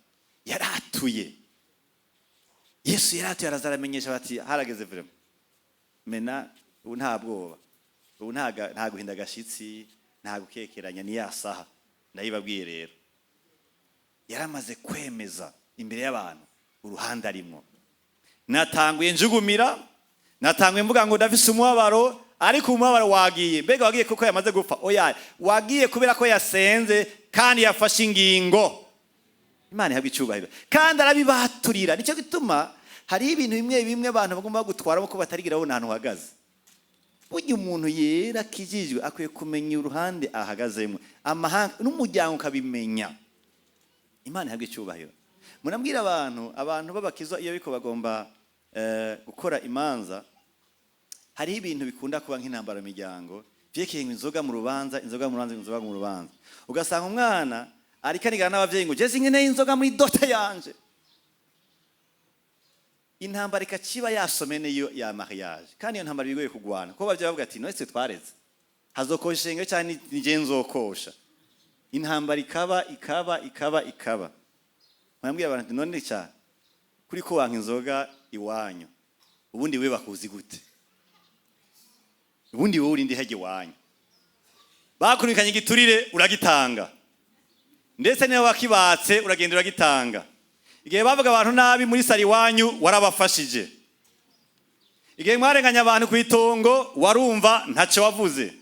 yaratuye. Yesu yaratuye, araza aramenyesha bati: "Harageze vraiment mena." Ubu nta bwoba, ubu nta guhinda agashitsi, nta gukekeranya, ni ya saha ndayibabwiye. Rero yaramaze kwemeza imbere y'abantu uruhande arimwo. Natanguye njugumira, natanguye mvuga ngo ndafise umubabaro, ariko umubabaro wagiye. Mbega wagiye kuko yamaze gupfa? Oya, wagiye kubera ko yasenze kandi yafashe ingingo. Imana ihabwa icyubahiro. Kandi arabibaturira. Nicyo gituma hariho ibintu bimwe bimwe abantu bagomba gutwaramo ko batarigira babona ahantu uhagaze. Burya umuntu yera akijijwe akwiye kumenya uruhande ahagazemo, amahanga n'umuryango ukabimenya. Imana ihabwa icyubahiro. Murambwira abantu b'abakizwa iyo ariko bagomba gukora imanza, hariho ibintu bikunda kuba nk'intambara mu miryango vyerekeye ngo inzoga mu rubanza, inzoga mu rubanza, inzoga mu rubanza. Ugasanga umwana ariko arigana n'abavyeyi ngo: "Je sinkeneye inzoga muri dot yanje." Intambara ikaciba yasomene yo ya mariage, kandi iyo ntambara bigoye kugwana, kuko abavyeyi bavuga ati: "None twe twareze, hazokosha ishengero cyane ni je nzokosha?" Intambara ikaba, ikaba, ikaba, ikaba. Mwambwira abantu ati: "None cyane kuri ko wanka inzoga iwanyu, ubundi we bakuzi gute? Ubundi wowe uri ndi hege iwanyu? Bakurikanye igiturire uragitanga, ndetse niba wakibatse uragenda uragitanga. Igihe bavuga abantu nabi muri sari iwanyu warabafashije. Igihe mwarenganya abantu ku itongo warumva, ntacyo wavuze,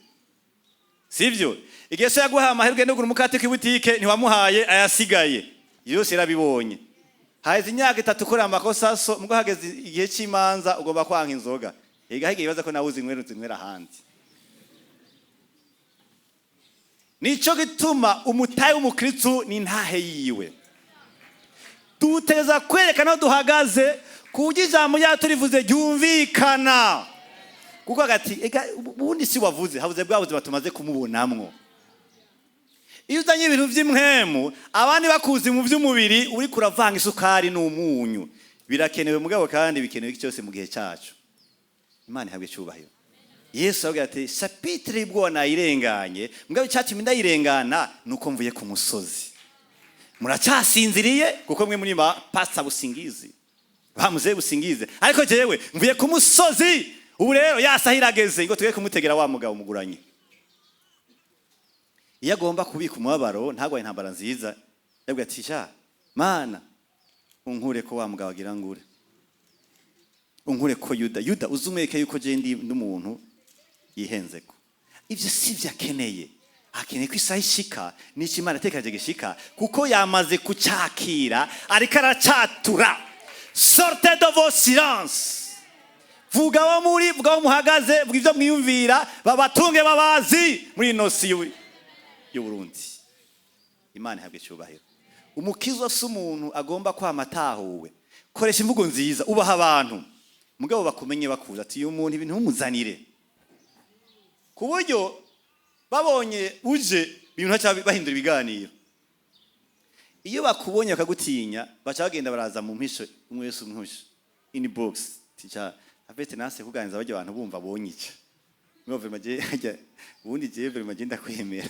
sibyo? Igihe so yaguhaye amahirwe no kugura umukate ku ibutike ntiwamuhaye ayasigaye." Yose yarabibonye. Haheze imyaka 3 ukorera amakosa so mbwo, hageze igihe cy'imanza ugomba kwanka inzoga. Ega higihe bibaza ko nawe uzinywera, uzinywera ahandi. Nico gituma umutahe w'umukristu ni ntahe yiwe. Duteza kwerekana aho duhagaze, ku buryo ijambo ryacu turivuze ryumvikana, kuko hagati ega ubundi si wavuze, habuze bwa buzima tumaze kumubonamwo. Iyo uzanye ibintu by'impwemu abandi bakuzi mu by'umubiri, uri kuravanga isukari n'umunyu. Birakenewe, mugabo kandi bikenewe cyose mu gihe cyacu. Imana ihabwe icyubahiro. Yesu aravuga ati: "Chapitre y'ubwoba nayirenganye, mugabo icyatumye ndayirengana ni uko mvuye ku musozi. Muracyasinziriye kuko mwe muri ba pasta busingizi, bamuze busingize, ariko jewe mvuye ku musozi. Ubu rero yasaha irageze ngo tuge kumutegera wa mugabo muguranye." Iyo agomba kubika umubabaro ntagwaye intambara nziza, yabwira ati: "Sha Mana, unkure ko wa mugabo agira ngure, unkure ko Yuda. Yuda uzumwereke yuko je ndi n'umuntu yihenzeko." Ivyo si vyo akeneye. Akeneye ko isaha ishika n'icyo Imana atekereje gishika, kuko yamaze kucakira, ariko aracatura. Sortez de vos silences. Vuga aho muri, vuga aho muhagaze, vuga ibyo mwiyumvira, babatunge babazi muri ino si y'Uburundi. Imana ihabwe icyubahiro. Umukizwa si umuntu agomba kwama atahuwe. Koresha imvugo nziza, ubaha abantu, mugabo bakumenye, bakuza ati: "Uyu muntu ibintu ntumuzanire," ku buryo babonye uje ibintu baca bahindura ibiganiro. Iyo bakubonye bakagutinya, baca bagenda baraza mu mpisho, umwe wese umwisho inbox tica afite nase kuganiriza bajya abantu bumva bonyica. Mwe vraiment je hajya ubundi je vraiment je ndakwemera,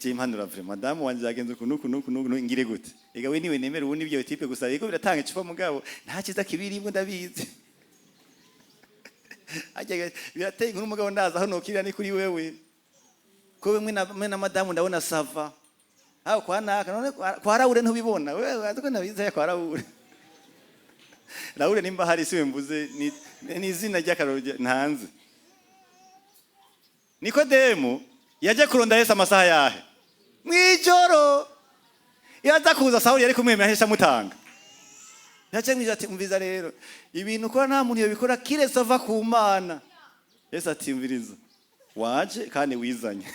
je impanura vraiment, madamu wanje yagenze uku nuku nuku nuku, ngire gute? Ega we niwe nemera ubundi ibyo type gusa, yego biratanga icupa, mugabo nta cyiza kibirimwo, ndabizi. Hajya birateye inkuru, mugabo ndaza aho nokirira ni kuri wewe, ko mwe na madamu ndabona ça va. Aho kwa naka none kwa Raure ntubibona wewe? Ko nabizi kwa Raure. Raure nimba hari siwe mvuze, ni izina ry'akaroro ntanze. Nikodemu yaje kuronda Yesu amasaha yahe? Mwijoro. Yaza kuza Sawuli yari kumwemera, ahesha amutanga. Yaje mwijoro ati: "Umviza rero, ibintu ukora nta muntu yobikora kiretse ava ku Mana." Yesu ati: "Umviriza, waje kandi wizanye.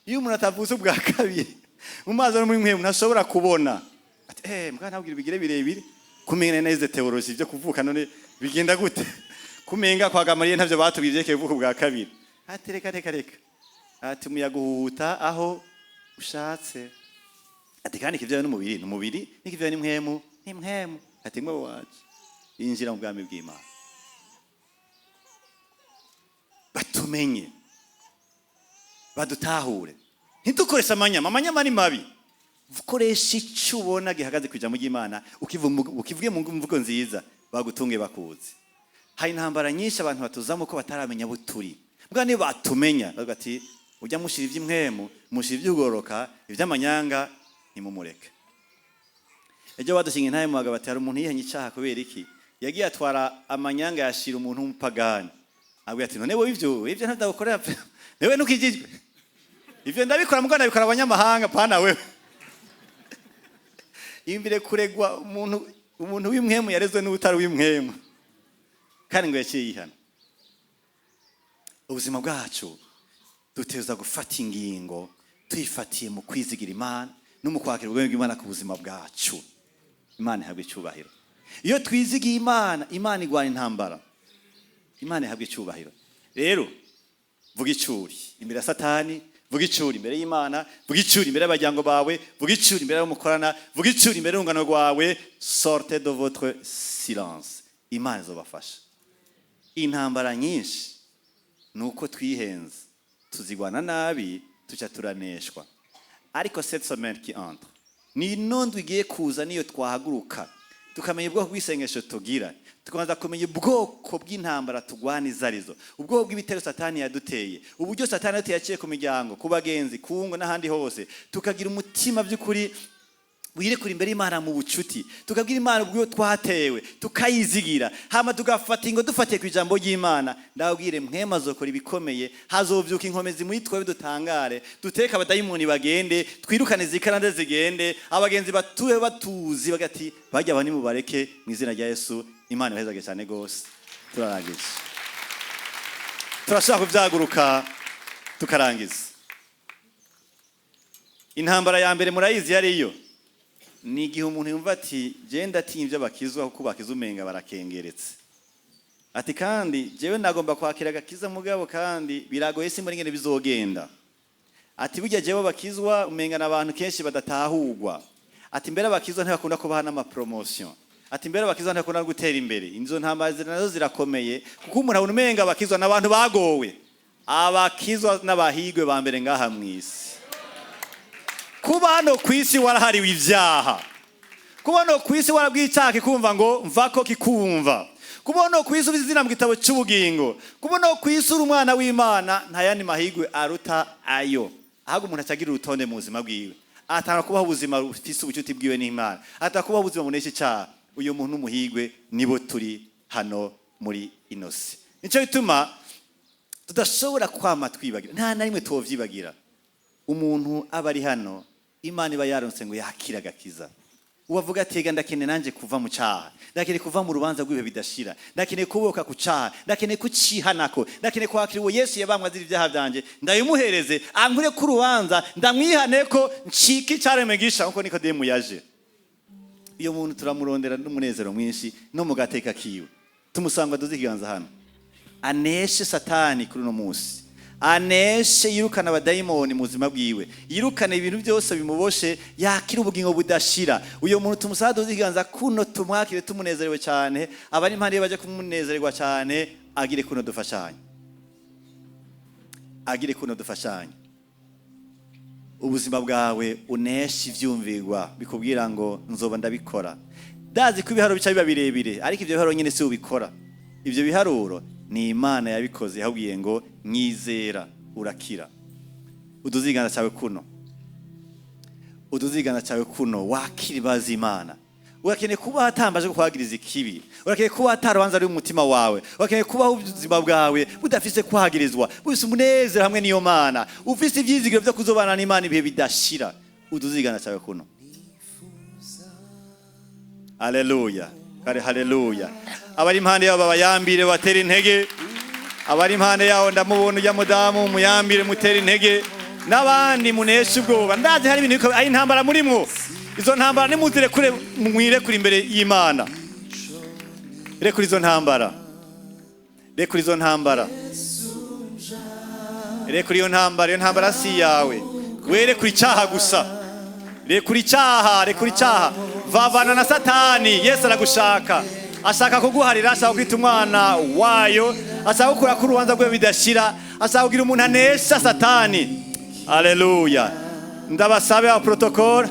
Iyo umuntu atavutse ubwa kabiri mu mazi no muri mwe, ntashobora kubona." Ati: "Eh, mbwa ntabwira bigire birebire, kumenya neza théologie byo kuvuka none bigenda gute? Kumenga kwa Gamaliel ntavyo batubwiye ivyerekeye kuvuka ubwa kabiri." Ati: "Reka, reka, reka." Ati: "Umuyaga uhuta aho ushatse." Ati: "Kandi ikivyawe n'umubiri ni umubiri, n'ikivyawe n'impwemu ni impwemu." Ati: "Mwe waje yinjira mu bwami bw'Imana." Batumenye, badutahure, ntidukoreshe amanyama. Amanyama ni mabi. Koresha icyo ubona gihagaze ku ijambo ry'Imana, ukivuge mu mvugo nziza, bagutunge bakuzi. Hari intambara nyinshi abantu batuzamo ko bataramenya abo turi. Mbwa niba batumenya, bavuga ati: "Ujya mushira iby'impwemu, mushira iby'ugororoka, iby'amanyanga ntimumureke." Ejo badushinga intahe mu bagabo, bati: "Hari umuntu yihenye icyaha." Kubera iki? Yagiye atwara amanyanga, yashira umuntu w'umupagani. Abwira ati: "None wowe ibyo ntabwo, wewe ntukijijwe? Ivyo ndabikora, mugabo ndabikora abanyamahanga, pana wewe." Imbere kuregwa umuntu w'impwemu yarezwe n'utari w'impwemu, kandi ngo yaciye yihana. Ubuzima bwacu duteza gufata ingingo tuyifatiye mu kwizigira Imana no mu kwakira ubwenge bw'Imana ku buzima bwacu. Imana ihabwa icyubahiro. Iyo twizigiye Imana, Imana igwana intambara. Imana ihabwa icyubahiro. Rero vuga icuri imbere ya Satani, vuga icuri imbere y'Imana, vuga icuri imbere y'abajyango bawe, vuga icuri imbere y'umukorana, vuga icuri imbere y'urungano rwawe. Sortez de votre silence, Imana izobafasha. Intambara nyinshi ni uko twihenze, tuzigwana nabi, tuca turaneshwa. Ariko cette semaine qui entre, ni inondo igiye kuza, niyo twahaguruka tukamenya ubwoko bw'isengesho tugira, tukabanza kumenya ubwoko bw'intambara tugwana izo arizo, ubwoko bw'ibitero Satani yaduteye, uburyo Satani yaduteye yaciye ku miryango, ku bagenzi, ku ngo n'ahandi hose, tukagira umutima by'ukuri wirekura imbere y'Imana mu bucuti, tukabwira Imana ubwo twatewe, tukayizigira, hama tugafata ingo dufatiye ku ijambo ry'Imana, ndabwire mwema azokora ibikomeye. Hazovyuka inkomezi muri twebwe, dutangare, duteke abadayimoni bagende, twirukane zikarande zigende, abagenzi batuwe batuzi bagati bajya aba nimubareke mu izina rya Yesu. Imana ibahezage cyane gose. Turarangije, turashaka kuvyaguruka tukarangiza. Intambara ya mbere murayizi yariyo ni igihe umuntu yumva ati: "Je ndatinya ibyo bakizwa, kuko bakiza umenga barakengeretse." Ati: "Kandi jewe nagomba kwakira agakiza, mugabo kandi biragoye, simbona ingene bizogenda." Ati: "Burya jewe bakizwa umenga n'abantu kenshi badatahurwa." Ati: "Mbere abakizwa ntibakunda kubaha n'amapromotion." Ati: "Mbere abakizwa ntibakunda gutera imbere." Inzo ntambara nazo zirakomeye, kuko umuntu abona umenga abakizwa n'abantu bagowe. Abakizwa n'abahigwe ba mbere ngaha mw'isi. Kuba hano ku isi warahariwe ibyaha, kuba hano ku isi warabwiye icyaha kikumva ngo mvako kikumva, kuba hano ku isi ubizi izina mu gitabo cy'ubugingo, kuba hano ku isi uri umwana w'Imana, nta yandi mahigwe aruta ayo. Ahubwo umuntu acagira urutonde mu buzima bwiwe, atanga kubaho ubuzima bufise ubucuti bwiwe n'Imana, atanga kubaho ubuzima bunesha icyaha. Uyu muntu n'umuhigwe, nibo turi hano muri ino si. Nicyo gituma tudashobora kwama twibagira, nta na rimwe twovyibagira. Umuntu aba ari hano, Imana iba yaronse ngo yakire agakiza, uwavuga ati: "Ega ndakeneye nanjye kuva mu cyaha, ndakeneye kuva mu rubanza rw'ibihe bidashira, ndakeneye kuboka ku cyaha, ndakeneye kucihanako, ndakeneye kwakira uwo Yesu yabambwe azira ibyaha byanjye, ndabimuhereze ankure ku rubanza, ndamwihane ko ncike icyaremwe gisha nkuko Nikodemu yaje." Iyo muntu turamurondera n'umunezero mwinshi no mu gateka kiwe, tumusanga duze ikiganza hano, aneshe Satani kuri uno munsi, aneshe, yirukana abadayimoni mu buzima bwiwe, yirukane ibintu byose bimuboshe, yakira ubugingo budashira. Uyo muntu tumusaba duze ikiganza kuno, tumwakire tumunezerewe cyane. Abari impande ye bajya kumunezererwa cyane, agire kuno dufashanye. Agire kuno dufashanye. Ubuzima bwawe unesha ivyumvirwa bikubwira ngo nzoba ndabikora. Ndazi ko ibiharuro bica biba birebire, ariko ivyo biharuro nyine si ubikora. Ivyo biharuro ni Imana yabikoze, yahubwiye ngo nyizera urakira. Uduze ikiganza cyawe kuno, uduze ikiganza cyawe kuno, wakira imbabazi Imana. Urakeneye kuba hatambaje kukwagiriza ikibi, urakeneye kuba atarubanza ruri mu mutima wawe, urakeneye kubaho ubuzima bwawe budafise kwagirizwa, bufise umunezero hamwe n'iyo Mana, ufise ivyizigiro vyo kuzobana n'Imana ibihe bidashira. Uduze ikiganza cyawe kuno. Haleluya kare, haleluya. Abari impande yabo babayambire, batera intege. Abari impande yawo, ndamubona ujya mudamu, muyambire, mutere intege. N'abandi munesha ubwoba. Ndazi hari ibintu ari intambara murimwo. Izo ntambara nimuzirekure, mwirekure imbere y'Imana. Rekura izo ntambara, rekura izo ntambara, rekura iyo ntambara. Iyo ntambara si iyawe. Werekura icyaha gusa, rekura icyaha, rekura icyaha, vavana na Satani. Yesu aragushaka, ashaka kuguharira, ashaka kwita umwana wayo, ashaka gukura ku rubanza rwe bidashira, ashaka kugira umuntu anesha Satani. Aleluya. Ndabasabe aba protocole,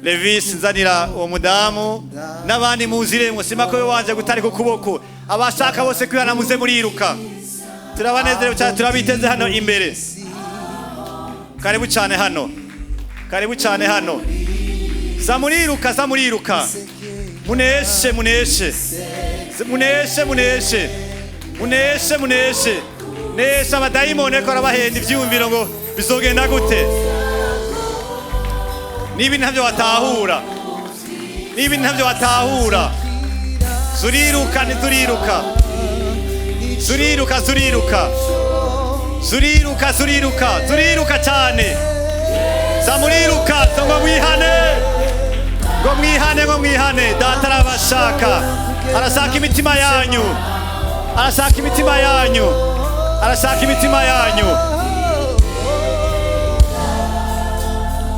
Levis, nzanira uwo mudamu n'abandi muzire musima ko wanje gutarika ukuboko. Abashaka bose kwihana, muze muriruka. Turabanezerewe cyane, turabiteze hano imbere. Karibu cyane hano, karibu cyane hano. Za muriruka, za muriruka, muneshe, muneshe, muneshe, muneshe, muneshe, muneshe, nesha abadayimoni ariko arabahenda ivyiyumviro ngo bizogenda gute. Niba ntabyo watahura, niba ntabyo watahura, zuriruka, ntizuriruka, zuriruka, zuriruka, zuriruka, zuriruka, zuriruka cyane. Za muriruka ngo mwihane, ngo mwihane, ngo mwihane. Data arabashaka, arashaka imitima yanyu, arashaka imitima yanyu, arashaka imitima yanyu,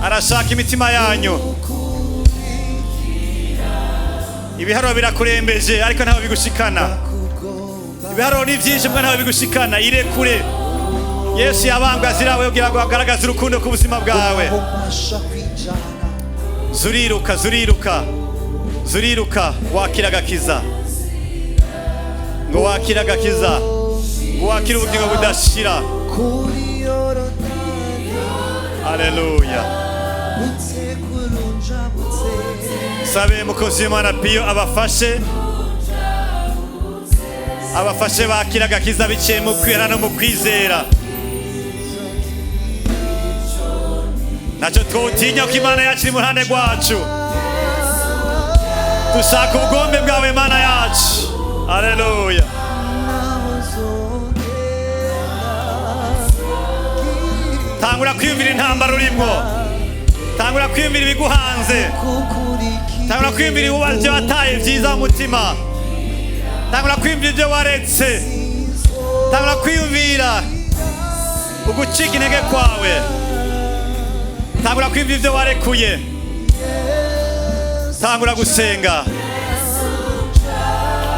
arashaka imitima yanyu. Ibiharuro birakurembeje, ariko ntaho bigushikana. Ibiharuro ni byinshi mbwa ntaho bigushikana. Irekure. Yesu yabambwe azirawe kugira ngo agaragaze urukundo ku buzima bwawe. Zuriruka, zuriruka, zuriruka, wakira agakiza, ngo wakira agakiza, ngo wakire ubugingo budashira. Haleluya. Sabe mukozi w'Imana Piyo abafashe, abafashe bakira agakiza biciye mu kwihana no mu kwizera. Ntacyo twotinya ko Imana yacu iri mu ruhande rwacu. Dushaka ubugombe bwawe, Imana yacu. Haleluya. Tangura kwiyumvira intambara urimwo, tangura kwiyumvira ibiguhanze, tangura kwiyumvira ibyo wataye byiza mu mutima, tangura kwiyumvira ibyo waretse, tangura kwiyumvira ugucika intege kwawe, tangura kwiyumvira ibyo warekuye, tangura gusenga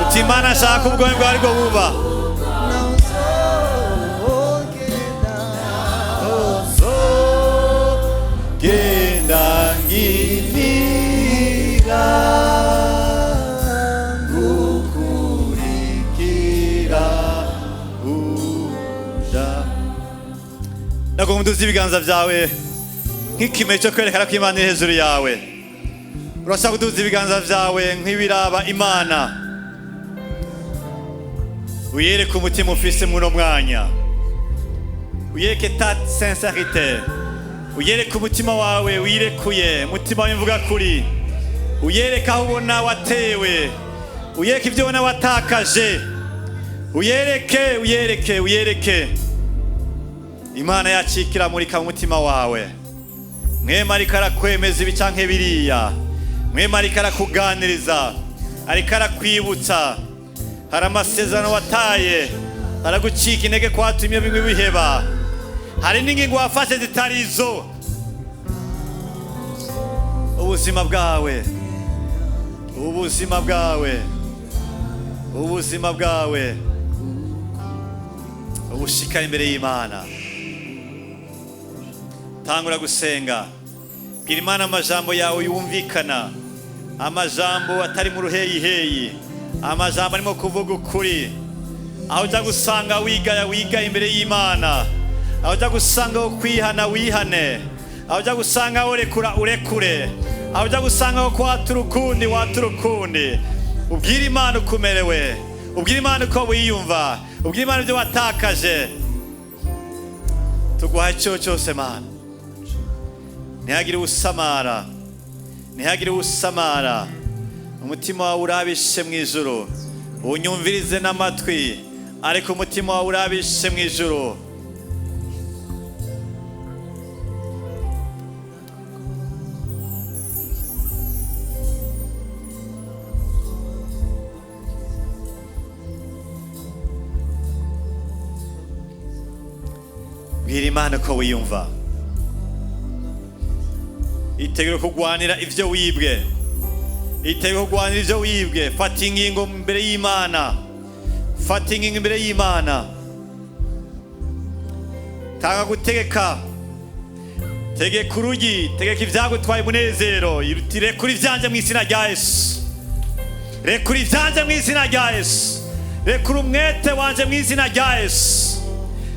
uti Imana ashaka ubugome bwawe aribwo buba. Genda nginira gukurikira uja. Nagomba uduze ibiganza byawe nk'ikimenyetso cyo kwerekana ko Imana iri hejuru yawe. Urashaka kuduza ibiganza byawe nk'ibiraba Imana, uyereke umutima ufise muno mwanya, uyereke ta sincérité, uyereke umutima wawe wirekuye, umutima w'imvuga kuri, uyereke aho ubona watewe, uyereke ibyo ubona watakaje, uyereke, uyereke, uyereke. Imana yacikira murika mu mutima wawe. Mwema ariko arakwemeza ibi canke biriya, mwema ariko arakuganiriza, ariko arakwibutsa. Hari amasezerano wataye, aragucika intege kwatumye bimwe biheba, hari n'ingingo wafashe zitari izo. Ubuzima bwawe, ubuzima bwawe, ubuzima bwawe, Ubushika imbere y'Imana, tangura gusenga, bwira Imana amajambo yawe yumvikana, amajambo atari mu ruheyiheyi, amajambo arimo kuvuga ukuri. Aho ujya gusanga wigaya, wigaya imbere y'Imana. Aho ujya gusanga wo kwihana, wihane. Aho ujya gusanga urekura, urekure. Aho ujya gusanga wo kwatura ukundi, watura ukundi. Ubwire Imana uko umerewe, ubwire Imana uko wiyumva, ubwire Imana ibyo watakaje. Tuguha icyo cyose, Mana. Ntihagire usamara, ntihagire usamara. Umutima wawe urabishe mu ijuru, unyumvirize n'amatwi, ariko umutima wawe urabishe mu ijuru. Bwira Imana ko wiyumva. Itegure kurwanira ibyo wibwe, itegure kurwanira ibyo wibwe. Fata ingingo imbere y'Imana, fata ingingo imbere y'Imana. Tanga gutegeka, tegeka urugi, tegeka ibyagutwaye umunezero. Rekura ibyanjye mu izina rya Yesu, rekura ibyanjye mu izina rya Yesu, rekura umwete wanje mu izina rya Yesu,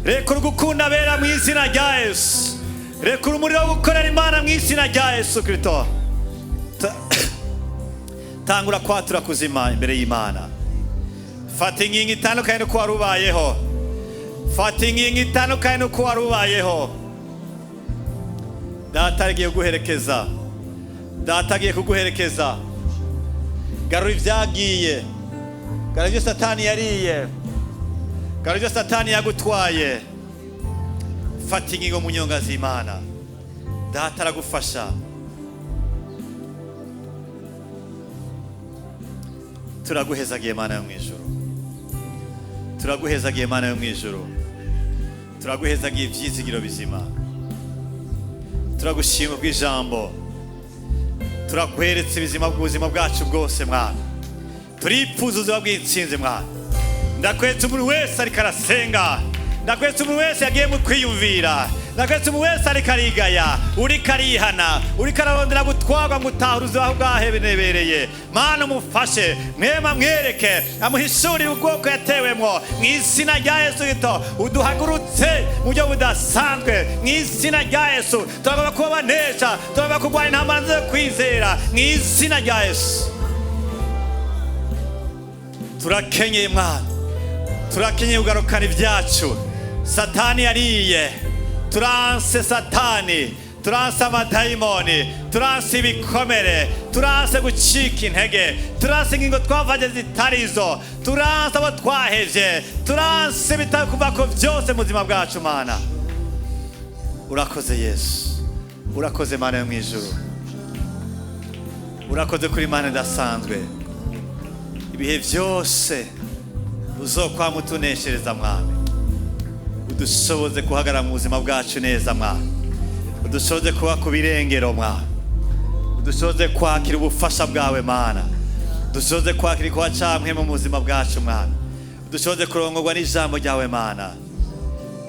rekura ugukunda abera mu izina rya Yesu, rekura umuriro wo gukorera Imana mu izina rya Yesu Kristo. Tangura kwatura kuzima imbere y'Imana. Fata ingingo itandukanye n'uko wari ubayeho, fata ingingo itandukanye n'uko wari ubayeho. Data agiye kuguherekeza, Data agiye kuguherekeza. Garura ibyagiye, garura ibyo Satani yariye, garura ibyo Satani yagutwaye. Fata ingingo mu nyonga z'Imana, Data aragufasha. Turaguhezagiye, Mana yo mu ijuru, turaguhezagiye, Mana yo mu ijuru, turaguhezagiye ibyizigiro bizima. Turagushima bw'ijambo, turakweretse ibizima bw'ubuzima bwacu bwose, Mwana. Turipfuza ubuzima bw'intsinzi, Mwana. Ndakweretse umuntu wese ariko arasenga, ndakweretse umuntu wese yagiye mu kwiyumvira, ndakweretse umuntu wese ariko arigaya, uriko arihana, uriko ararondera gutwarwa ngo utahe ubuzima bwahenebereye. Mana, umufashe mwema, mwereke, amuhishurire ubwoko yatewemwo mu izina rya Yesu Kristo. Uduhagurutse mu buryo budasanzwe mu izina rya Yesu. Turagomba kuba banesha, turagomba kurwanya intambara zo kwizera mu izina rya Yesu. Turakenyeye, Mwana, turakenyeye kugarukana ibyacu Satani yariye. Turanse Satani, turanse amadayimoni, turanse ibikomere, turanse gucika intege, turanse ingingo twavanye zitarizo, turanse abo twahevye, turanse bitakuvako byose mu buzima bwacu. Mana, urakoze. Yesu, urakoze. Mana yo mu ijuru, urakoze kuri Mana idasanzwe. Ibihe byose uzokwama utuneshereza, Mwami. Udushoboze guhagarara mu buzima bwacu neza, Mwami. Udushoboze kuba ku birengero, Mwami. Udushoboze kwakira ubufasha bwawe, Mana. Udushoboze kwakira ikuba camwe mu buzima bwacu, Mwami. Udushoboze kurongorwa n'ijambo ryawe, Mana.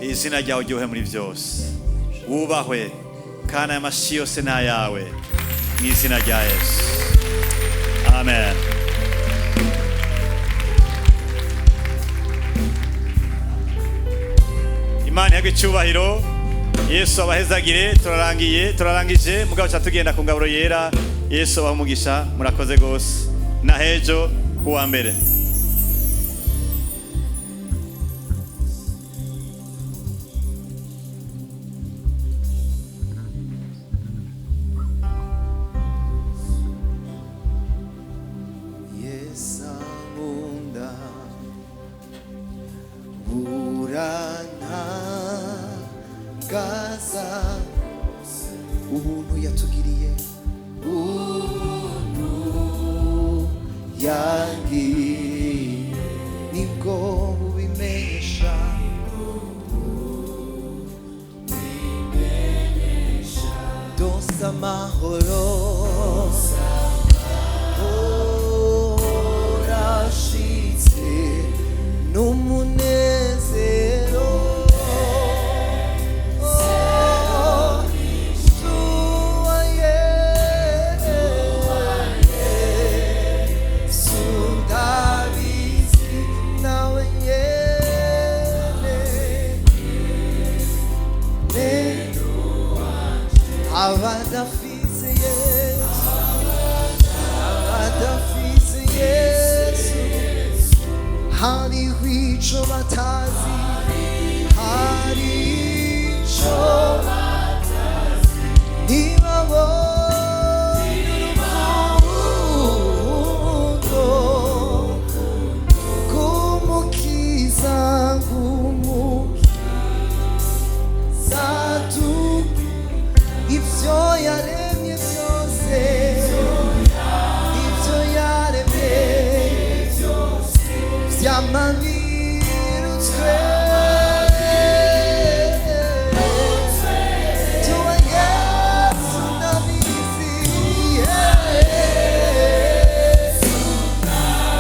Izina ryawe ryohe muri byose, wubahwe, kandi aya mashi yose ni ayawe, mu izina rya Yesu, amen. Imana ihabwe icyubahiro, Yesu abahezagire. Turarangiye, turarangije, mugabo ca tugenda ku ngaburo yera. Yesu abahe umugisha, murakoze gose, na hejo kuwa mbere. Yesu ankunda burantangaza, ubuntu yatugiriye, ubuntu yangiriye nibwo bubimenyesha. Donsa amahoro urashitse n'umunezero. Hariho ico batazi, hari ico ntibabona, urukundo rw'Umukiza, rw'Umukiza tu. Ibyo yaremye byose, ibyo yaremye vyama birutswe. Tuwa Yesu ndabizi, Yesu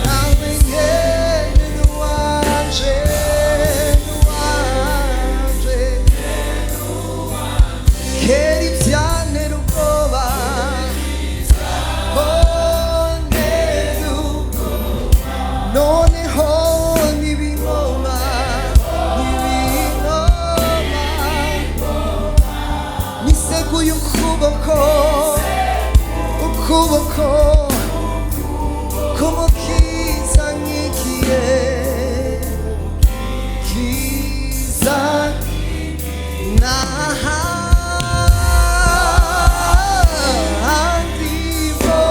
nawe nyene nuwanje, nuwanje. Kera ivyantera ubwoba, oh, ntera ubwoba, noneho ntibingoma, ntibingoma. Niseguye ukuboko, ukuboko k'Umukiza nkikiye kiza n'ahandi bo.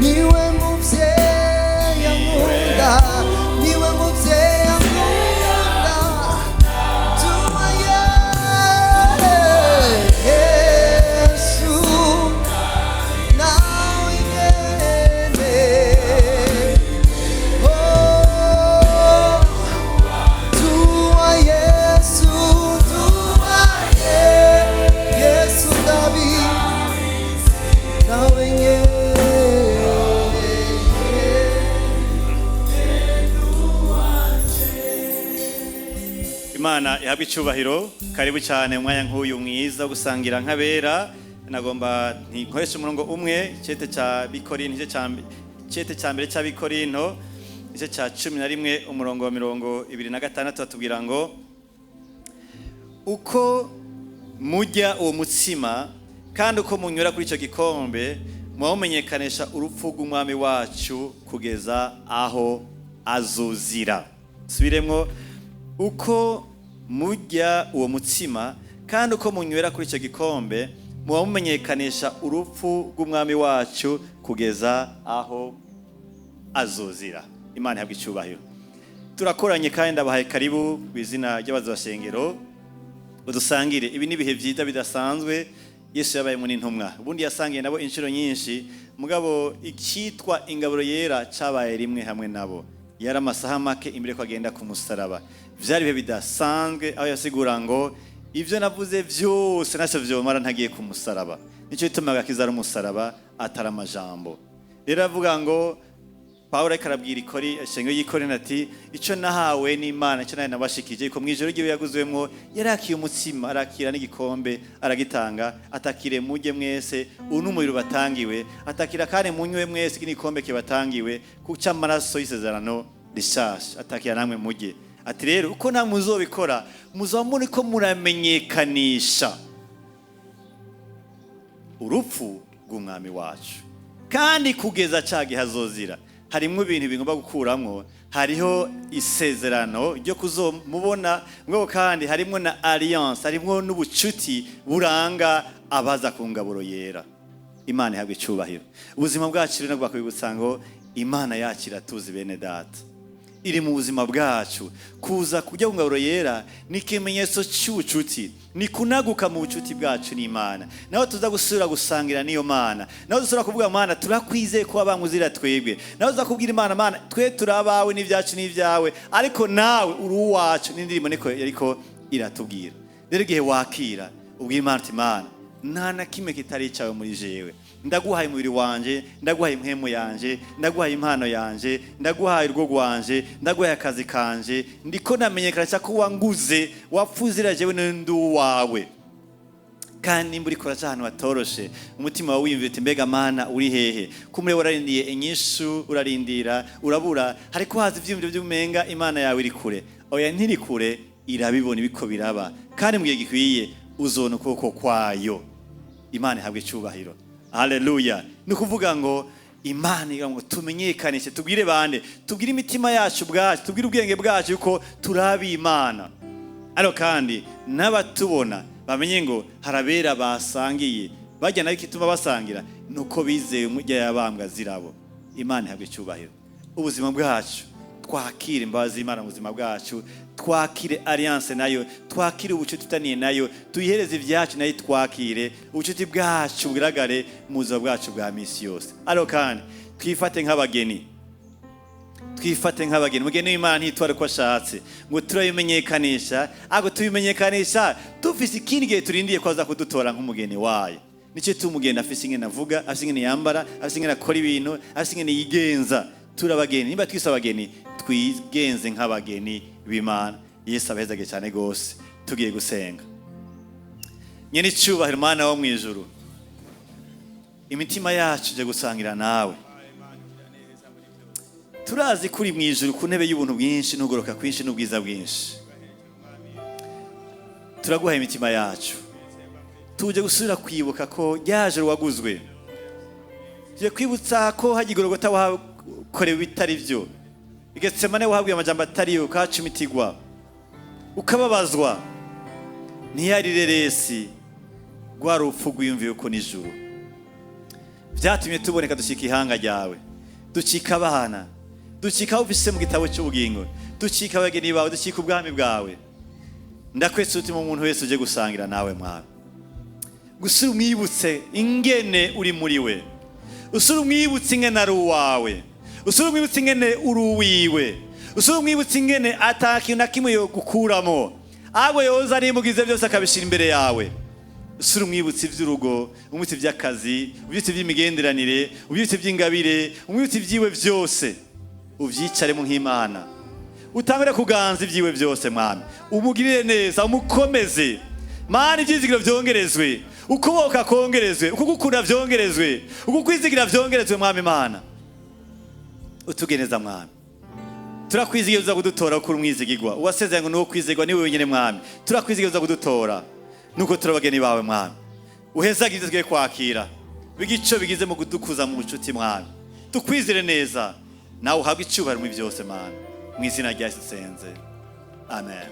Niwe muvyeyi ankunda, niwe muvyeyi ankunda. Tuba Yesu nawe nyene, oh, tuwa Yesu, tuwa Yesu ndabizi nawe nyene. Imana ihabwe icyubahiro. Karibu cyane mu mwanya nk'uyu mwiza wo gusangira nk'abera. Nagomba ntikoreshe umurongo umwe, cete cya Bikorinto, igice cya cete cya mbere cy'Abikorinto, igice cya 11, umurongo wa 26, batubwira ngo: "Uko mujya uwo mutsima kandi uko munywera kuri icyo gikombe, muba mumenyekanisha urupfu rw'Umwami wacu kugeza aho azuzira." Subiremwo: uko mujya uwo mutsima kandi uko munywera kuri icyo gikombe, muba mumenyekanisha urupfu rw'Umwami wacu kugeza aho azuzira. Imana ihabwe icyubahiro. Turakoranye kandi ndabahaye karibu mu izina ry'abazabashengero ngo dusangire. Ibi ni ibihe byiza bidasanzwe Yesu yabayemo n'intumwa. Ubundi yasangiye nabo inshuro nyinshi, mugabo icyitwa ingaburo yera cyabaye rimwe hamwe nabo. Yari amasaha make imbere ko agenda ku musaraba. Byari ibihe bidasanzwe aho yasigura ngo: "Ibyo navuze byose ntacyo byomara ntagiye ku musaraba." Nicyo gituma agakiza ari umusaraba, atari amajambo. Rero avuga ngo, Pawulo ariko arabwira ikori ishengero y'Ikorinto ati: "Icyo nahawe n'Imana, icyo nawe nabashikije, ko mu ijoro ry'iwe yaguzwemwo yarakiye umutsima, arakira n'igikombe, aragitanga, atakire mujye mwese, ubu ni umubiri ubatangiwe, atakira kandi munywe mwese, iki n'igikombe kibatangiwe kuko amaraso y'isezerano rishasha, atakira namwe mujye." Ati rero uko namwe muzobikora, muzaba muriko muramenyekanisha urupfu rw'Umwami wacu kandi kugeza cya gihe azozira. Harimo ibintu bigomba gukuramwo: hariho isezerano ryo kuzomubona ngo, kandi harimo na alliance, harimo n'ubucuti buranga abaza ku ngaburo yera. Imana ihabwa icyubahiro. Ubuzima bwacu rero bwakwibutsa ngo Imana yacu iratuzi, bene Data, iri mu buzima bwacu. Kuza kujya ku ngaburo yera ni ikimenyetso cy'ubucuti, ni kunaguka mu bucuti bwacu n'Imana. Naho tuza gusubira gusangira n'iyo Mana, naho dusubira kuvuga: "Mana, turakwizeye ko wabanguzira twebwe." Naho tuza kubwira Imana: "Mana, twe turi abawe n'ibyacu n'ibyawe, ariko nawe uri uwacu." N'indirimbo niko yariko iratubwira. Rero igihe wakira, ubwira Imana uti: "Mana, nta na kimwe kitari icyawe muri jewe. Ndaguhaye umubiri wanje, ndaguhaye impwemu yanje, ndaguhaye impano yanje, ndaguhaye urugo rwanje, ndaguhaye akazi kanje. Ndiko namenyekanisha ko wanguze, wapfuzira jewe, ndi uwawe." Kandi nimba uriko uraca ahantu hatoroshe, umutima wawe wiyumvira uti: "Mbega Mana, uri hehe?" Kumure wararindiye inyishu, urarindira, urabura, hariko haza ivyiyumviro vy'umenga Imana yawe iri kure. Oya, ntiri kure, irabibona ibiko biraba, kandi mu gihe gikwiye uzona ukuboko kwayo. Imana ihabwe icyubahiro. Haleluya! Ni ukuvuga ngo Imana igira ngo tumenyekanishe, tubwire bande, tubwire imitima yacu ubwacu, tubwire ubwenge bwacu yuko turabi Imana. Ariko kandi n'abatubona bamenye ngo harabera basangiye bajya nayo. Igituma basangira nuko bizeye umujya yabambwa zirabo. Imana ihabwa icyubahiro. Ubuzima bwacu, twakire imbabazi z'Imana mu buzima bwacu, twakire alliance nayo, twakire ubucuti tutaniye nayo, tuyihereze ibyacu nayo twakire ubucuti bwacu bugaragare mu buzima bwacu bwa misi yose. Ariko kandi twifate nk'abageni, twifate nk'abageni. Umugeni w'Imana ntitware uko ashatse ngo turabimenyekanisha, ahubwo tubimenyekanisha dufise ikindi gihe turindiye ko aza kudutora nk'umugeni wayo. Nicyo tuma umugeni afise ingene avuga, afise ingene yambara, afise ingene akora ibintu, afise ingene yigenza. Turi abageni. Niba twise abageni, twigenze nk'abageni b'Imana. Yesu abahezage cyane rwose. Tugiye gusenga. Nyene icyubahiro, Mana wo mu ijuru, imitima yacu ije gusangira nawe. Turazi ko uri mu ijuru ku ntebe y'ubuntu bwinshi n'ugoroka kwinshi n'ubwiza bwinshi. Turaguha imitima yacu. Tuje gusubira kwibuka ko ryaje waguzwe, tuje kwibutsa ko hajya igorogota wakorewe ibitari byo, igetsemane wahabwiye amajambo atari yo, ukahacumitigwa, ukababazwa. Ntiyari reresi, rwa rupfu rwiyumviye uko nijuru byatumye tuboneka, dushyika ihanga ryawe, ducika abana, ducika aho ufise mu gitabo cy'ubugingo, ducika abageni bawe, ducika ubwami bwawe. Ndakwese umutima umuntu wese uje gusangira nawe, Mwami, gusura umwibutse ingene uri muri we, usura umwibutse ingene ari uwawe, usura umwibutse ingene uri uwiwe, usura umwibutse ingene ata kintu na kimwe yogukuramo, ahubwo yoza n'imbugize byose akabishyira imbere yawe. Usura umwibutse iby'urugo, umwibutse iby'akazi, umwibutse iby'imigenderanire, umwibutse iby'ingabire, umwibutse ibyiwe byose, ubyicaremo nk'Imana, utangure kuganza ibyiwe byose. Mwami, umugirire neza, umukomeze. Mana, ibyizigiro byongerezwe, ukuboka kongerezwe, ukugukunda byongerezwe, ukukwizigira byongerezwe. Mwami Mana, utugeneza. Mwami, turakwizigira uza kudutora kuko uri umwizigirwa. Uwasezeranye ngo ni uwo kwizigwa ni wenyine. Mwami, turakwizigira uza kudutora nuko turi abageni bawe. Mwami, uhezaga ibyo tugiye kwakira, bigico bigize mu kudukuza mu bucuti. Mwami, tukwizire neza, nawe uhabwe icyubahiro muri byose. Mana, mu izina rya Yesu nsenze, amen.